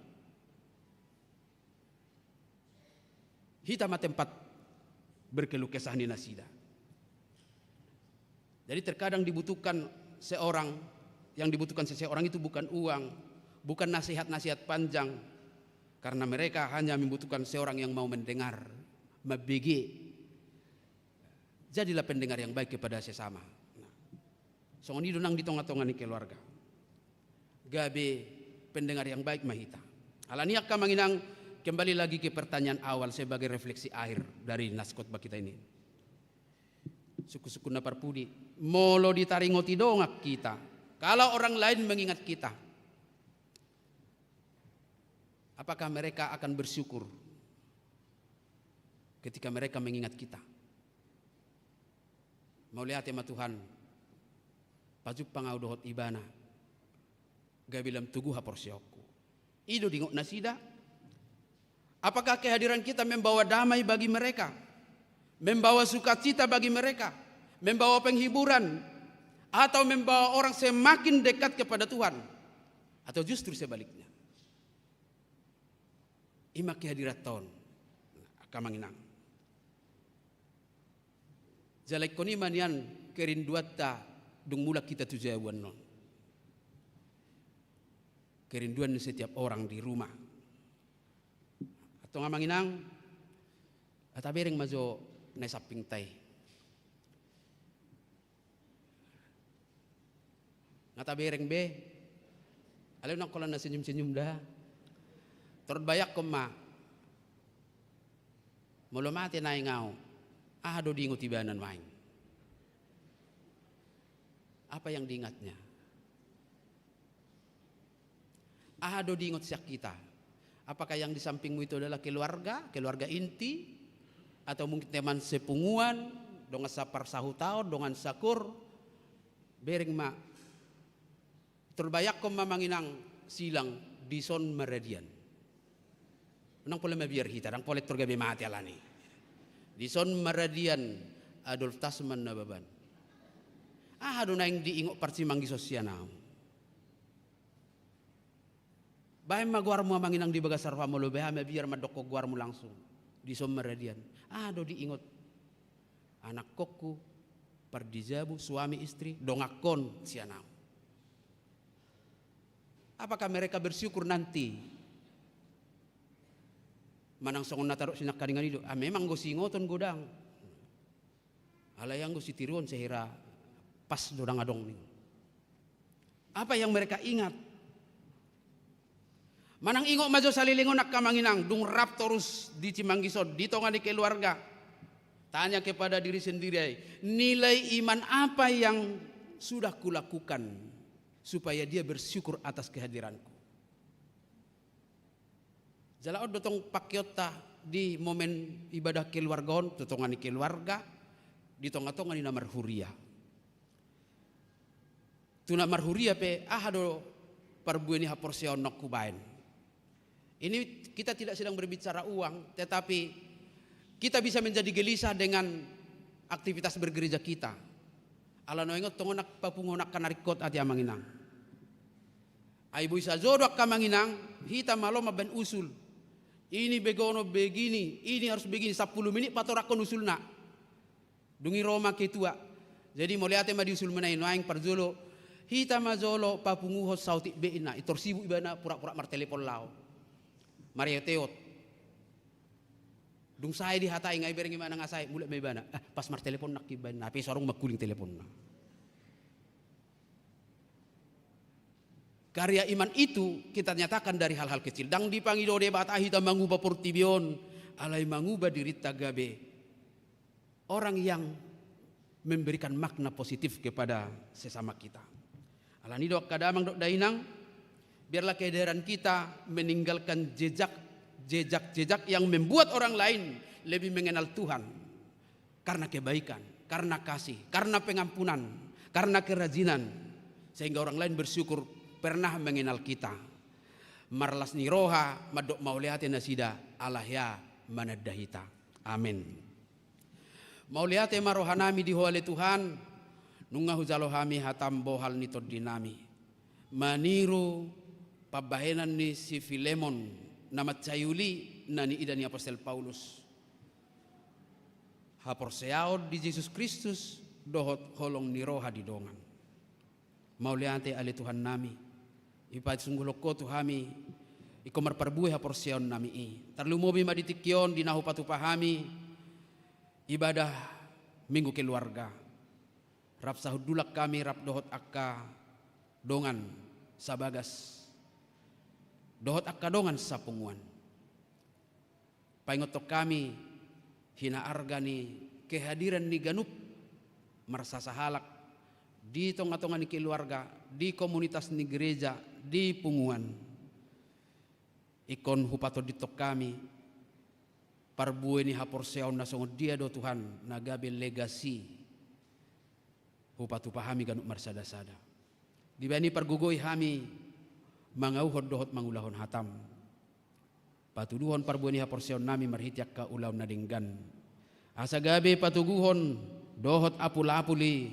Hita ma tempat berkeluh kesah ni nasida. Jadi terkadang dibutuhkan seorang, yang dibutuhkan seseorang itu bukan uang, bukan nasihat-nasihat panjang, karena mereka hanya membutuhkan seorang yang mau mendengar, mambege. Jadilah pendengar yang baik kepada sesama. Nah, songon i do nang di tonga-tonga ni keluarga. Gabe pendengar yang baik ma hita. Alani i angka amang inang, kembali lagi ke pertanyaan awal sebagai refleksi akhir dari nas khotbah kita ini. Sungkun-sungkun na parpudi, molo ditaringoti dongan hita, kalau orang lain mengingat kita, apakah mereka akan bersyukur ketika mereka mengingat kita? Mauliate ma Tuhan, pajumpang ahu dohot ibana, gabe lam togu haporseaonku. I do diingot nasida. Apakah kehadiran kita membawa damai bagi mereka, membawa sukacita bagi mereka, membawa penghiburan, atau membawa orang semakin dekat kepada Tuhan, atau justru sebaliknya? I ma kehadiranta on, angka amang inang. Jala ingkon i ma nian kerinduanta dung mulak hita tu jabu annon. Kerinduan ni setiap orang di rumah. Antong amang inang, tabereng ma jo na di sampingta i. Nga tabereng be. Alai unang holan na senyum-senyum da. Torus bayangkon ma. Molo mate naeng ahu, aha do diingot ibana nuaeng? Apa yang diingatnya? Aha do diingot sian hita? Apakah yang di sampingmu itu adalah keluarga, keluarga inti, atau mungkin teman sepunguan, dongan saparsahutaon, dongan sakur? Bereng ma. Torus bayangkon ma amang inang silang dison maradian. Ndang pola mabiar hita, ndang pola tor gabe mate alani. Dison maradian Adolf Tasman Nababan. Aha do naeng diingot parsimanggison sian ahu? Baen ma goarmu amang inang di bagasan roha molo beha mabiar mandokkon goarmu langsung. Dison maradian. Aha do diingot anakkonku, pardijabu, suami, istri, dongankon sian ahu? Apakah mereka bersyukur nanti? Manang songon na tadok sinangkaningan i do, ah, memang anggo siingoton godang. Alai anggo sitiruon sahira pas do ndang adong ning. Apa yang mereka ingat? Manang ingot ma jo saleleng on angka amang inang, dung rap torus di simanggison, di tonga ni keluarga. Tanya kepada diri sendiri ai, nilai iman apa yang sudah kulakukan supaya dia bersyukur atas kehadiranku? Jala on do tong pangkeonta di momen ibadah keluarga on, tu tonga ni keluarga, di tonga-tonga ni na marhuria. Tu na marhuria pe, aha do parbue ni haporseaon naung hubaen? Ini kita tidak sedang berbicara uang, tetapi kita bisa menjadi gelisah dengan aktivitas bergereja kita. Ala naung ingot tong na papunguhon angka na ringkot ate amang inang. Ai boi sajo do angka amang inang, hita malo mambaen usul. Ini begonon begini, ini harus begini, sampulu minit patorangkon usulna. Dung i ro ma ketua. Jadi mauliate ma di usulmuna i, nuaeng parjolo, hita ma jolo papunguhon saotik be inna, i tor sibuk ibana pura-pura martelepon laho. Mareot-eot. Dung sae dihatai nga ibereng ibana nga sae, mulak ma ibana. Ah, pas martelepon nangkin baen, na pe so adong mangkuling teleponna. Karya iman itu kita nyatakan dari hal-hal kecil. Ndang dipangido Debata hita mangubah portibi on, alai mangubah dirinta gabe orang yang memberikan makna positif kepada sesama kita. Alani do angka damang dohot dainang, biarlah kehadiran kita meninggalkan jejak, jejak-jejak yang membuat orang lain lebih mengenal Tuhan. Karena kebaikan, karena kasih, karena pengampunan, karena kerajinan, sehingga orang lain bersyukur pernah mengenal kita. Marlas ni roha mandok mauliate nasida ala hea mananda hita. Amen. Mauliate ma rohanami di Ho ale Tuhan, nunga hujalo hami hatam bohal ni tondinami. Maniru pambahenan ni si Filemon na mansai uli na niida ni apostel Paulus. Haporseaon di Jesus Kristus dohot holong ni roha di dongan. Mauliate ale Tuhannami, ipasunggulhon Ho tu hami, ingkon marparbue haporseaonnami i. Tarlumobi ma di tingki on di na hupatupa hami ibadah Minggu Keluarga. Rap sahundulan hami rap dohot angka dongan sabagas dohot angka dongan sapunguan. Paingothon hami hinaarga ni kehadiran ni ganup marsasahalak di tongatonga ni keluarga, di komunitas ni gereja, di punguan. Ingkon hupatondinghon hami parbue ni haporseaon na songon dia do Tuhan na gabe legasi hupatupa hami ganup marsadasada. Dibahen i pargogoi hami mangauhon dohot mangulahon hatam. Patuduhon parbue ni haporseaonnami marhite angka ulaon na denggan, asa gabe patoguhon dohot apulapul i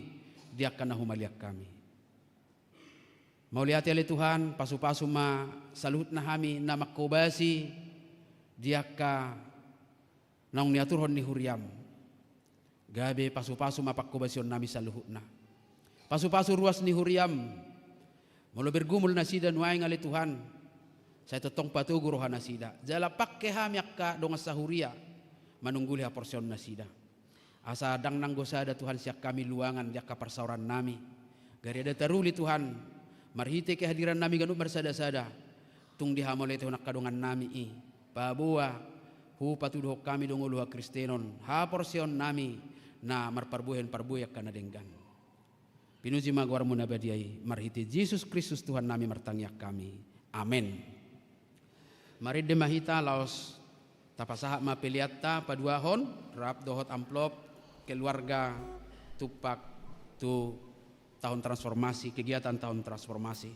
di angka na humaliang hami. Mauliate ale Tuhan, pasupasu ma saluhutna hami na manghobasi di angka naung niaturhon ni huriam. Gabe pasupasu ma panghobasionnami saluhutna. Pasupasu ruas ni huriam. Molo bergumul nasida nuaeng ale Tuhan, sai tongtong patogu rohanasida. Jala pangke hami angka dongan sahuria manungguli haporseaonnasida. Asa ndang nanggo sada Tuhan sian hami luangan di angka parsaorannami. Gariada taruli Tuhan, marhite kehadirannami ganup marsadasada, tung dihamauliatehon angka dongannami i, paboa hupatuduhon hami do ngolu hakristenon, haporseaonnami na marparbuehon parbue angka na denggan. Pinuji ma goarmu na badia i, marhite Jesus Kristus Tuhannami martangiang hami. Amen. Marende ma hita laos tapasahat ma peleanta paduahon rap dohot amplop keluarga tumpak tu tahun transformasi, kegiatan tahun transformasi.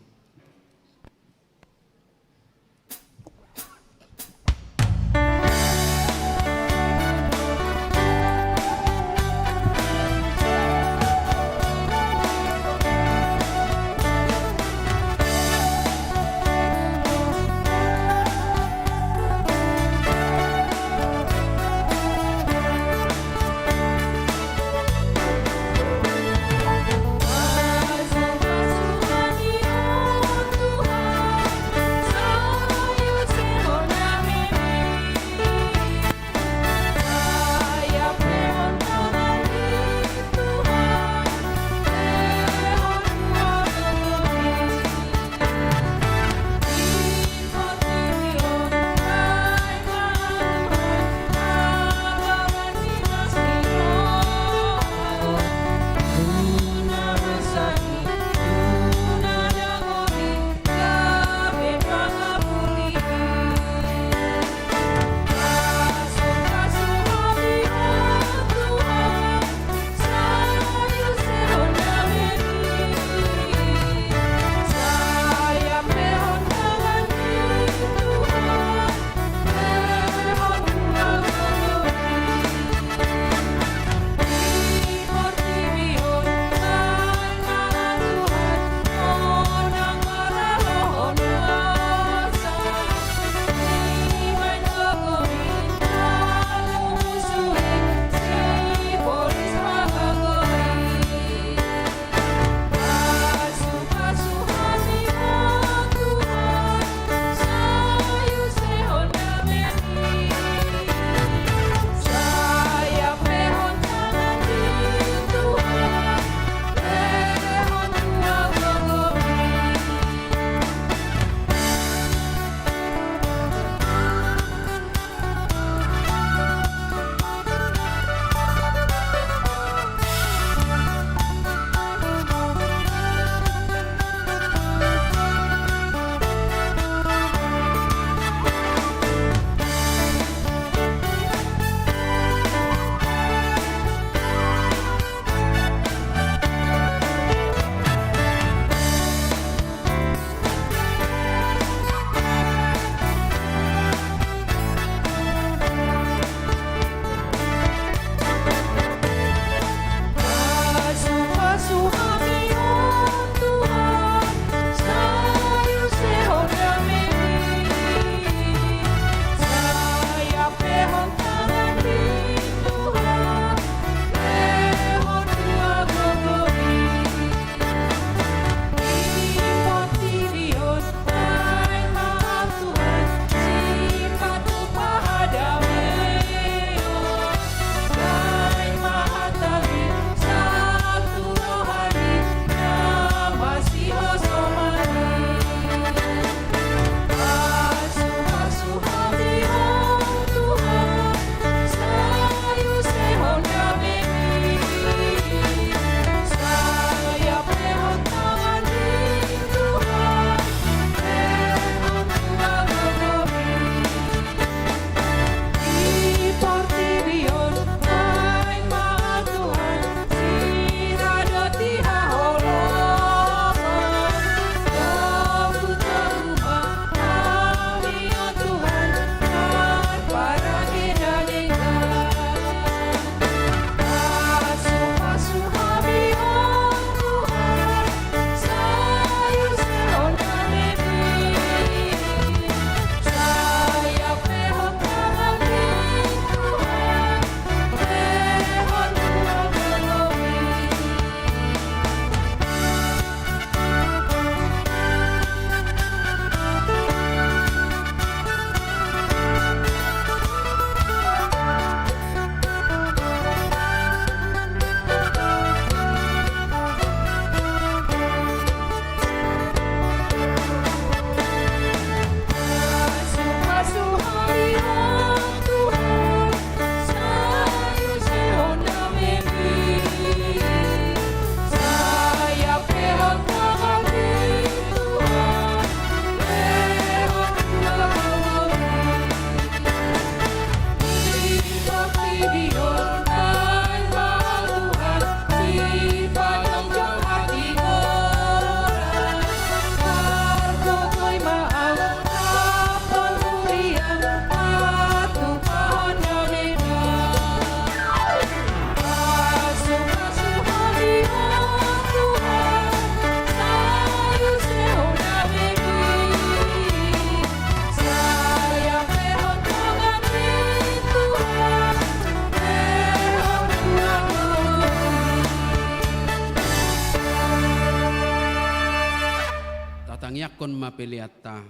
ma peleanta.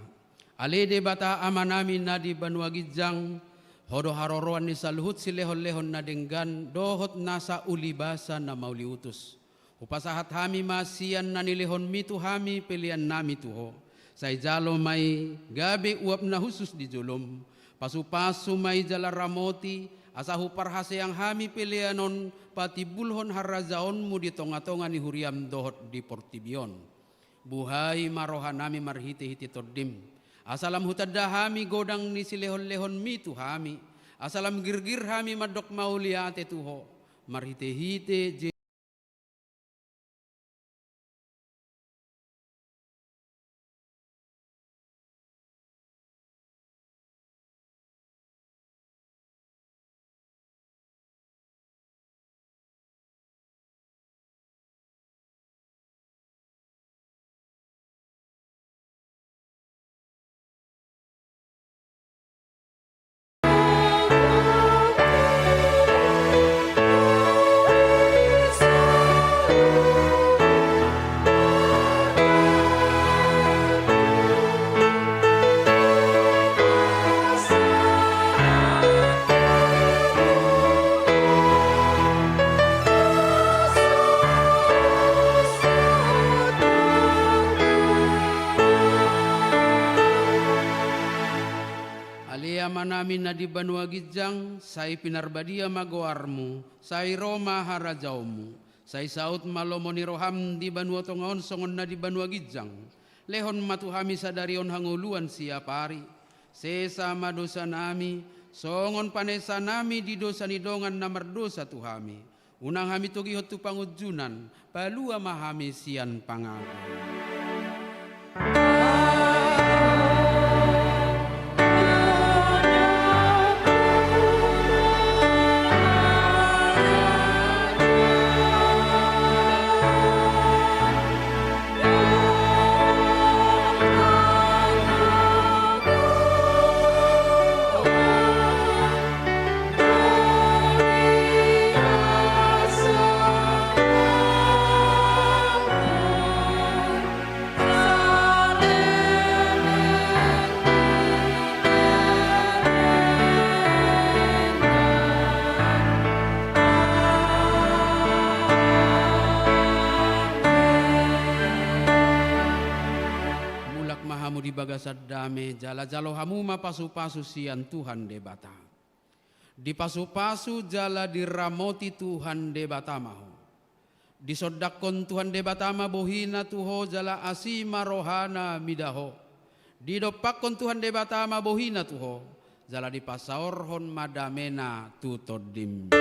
Ale Debata Amanami na di banua ginjang, Ho do haroroan ni saluhut silehonlehon na denggan dohot nasa ulibasa na mauliutus. Hupasahat hami ma sian na nilehonMi tu hami peleannami tu Ho. Sai jalo ma i gabe uap na hushus di jolom. Pasupasu ma i jala ramoti, asa huparhaseang hami pelean on patimbulhon harajaonMu di tongatonga ni huriaM dohot di portibi on. Buhai ma rohanami marhitehite TondiM, asa lam hutanda hami godang ni silehonlehonMi tu hami, asa lam girgir hami mandok mauliate tu Ho, marhitehite Je- Ale Amanami na di banua ginjang, sai pinarbadia ma goarMu, sai ro ma harajaonMu, sai saut ma lomo ni rohaM di banua tonga on songon na di banua ginjang. Lehon ma tu hami sadari on hangoluan siapari. Sesa ma dosanami, songon panesanami di dosa ni dongan na mardosa tu hami. Unang hami togihon tu pangunjunan, palua ma hami sian pangago. Mulak ma hamu di bagasan dame, jala jalo hamu ma pasupasu sian Tuhan Debata. Dipasupasu jala diramoti Tuhan Debata ma ho. Disondangkon Tuhan Debata ma bohiNa tu ho jala asi ma rohaNa mida ho. Didompakkon Tuhan Debata ma bohiNa tu ho, jala dipasaorhon ma dameNa tu tondim.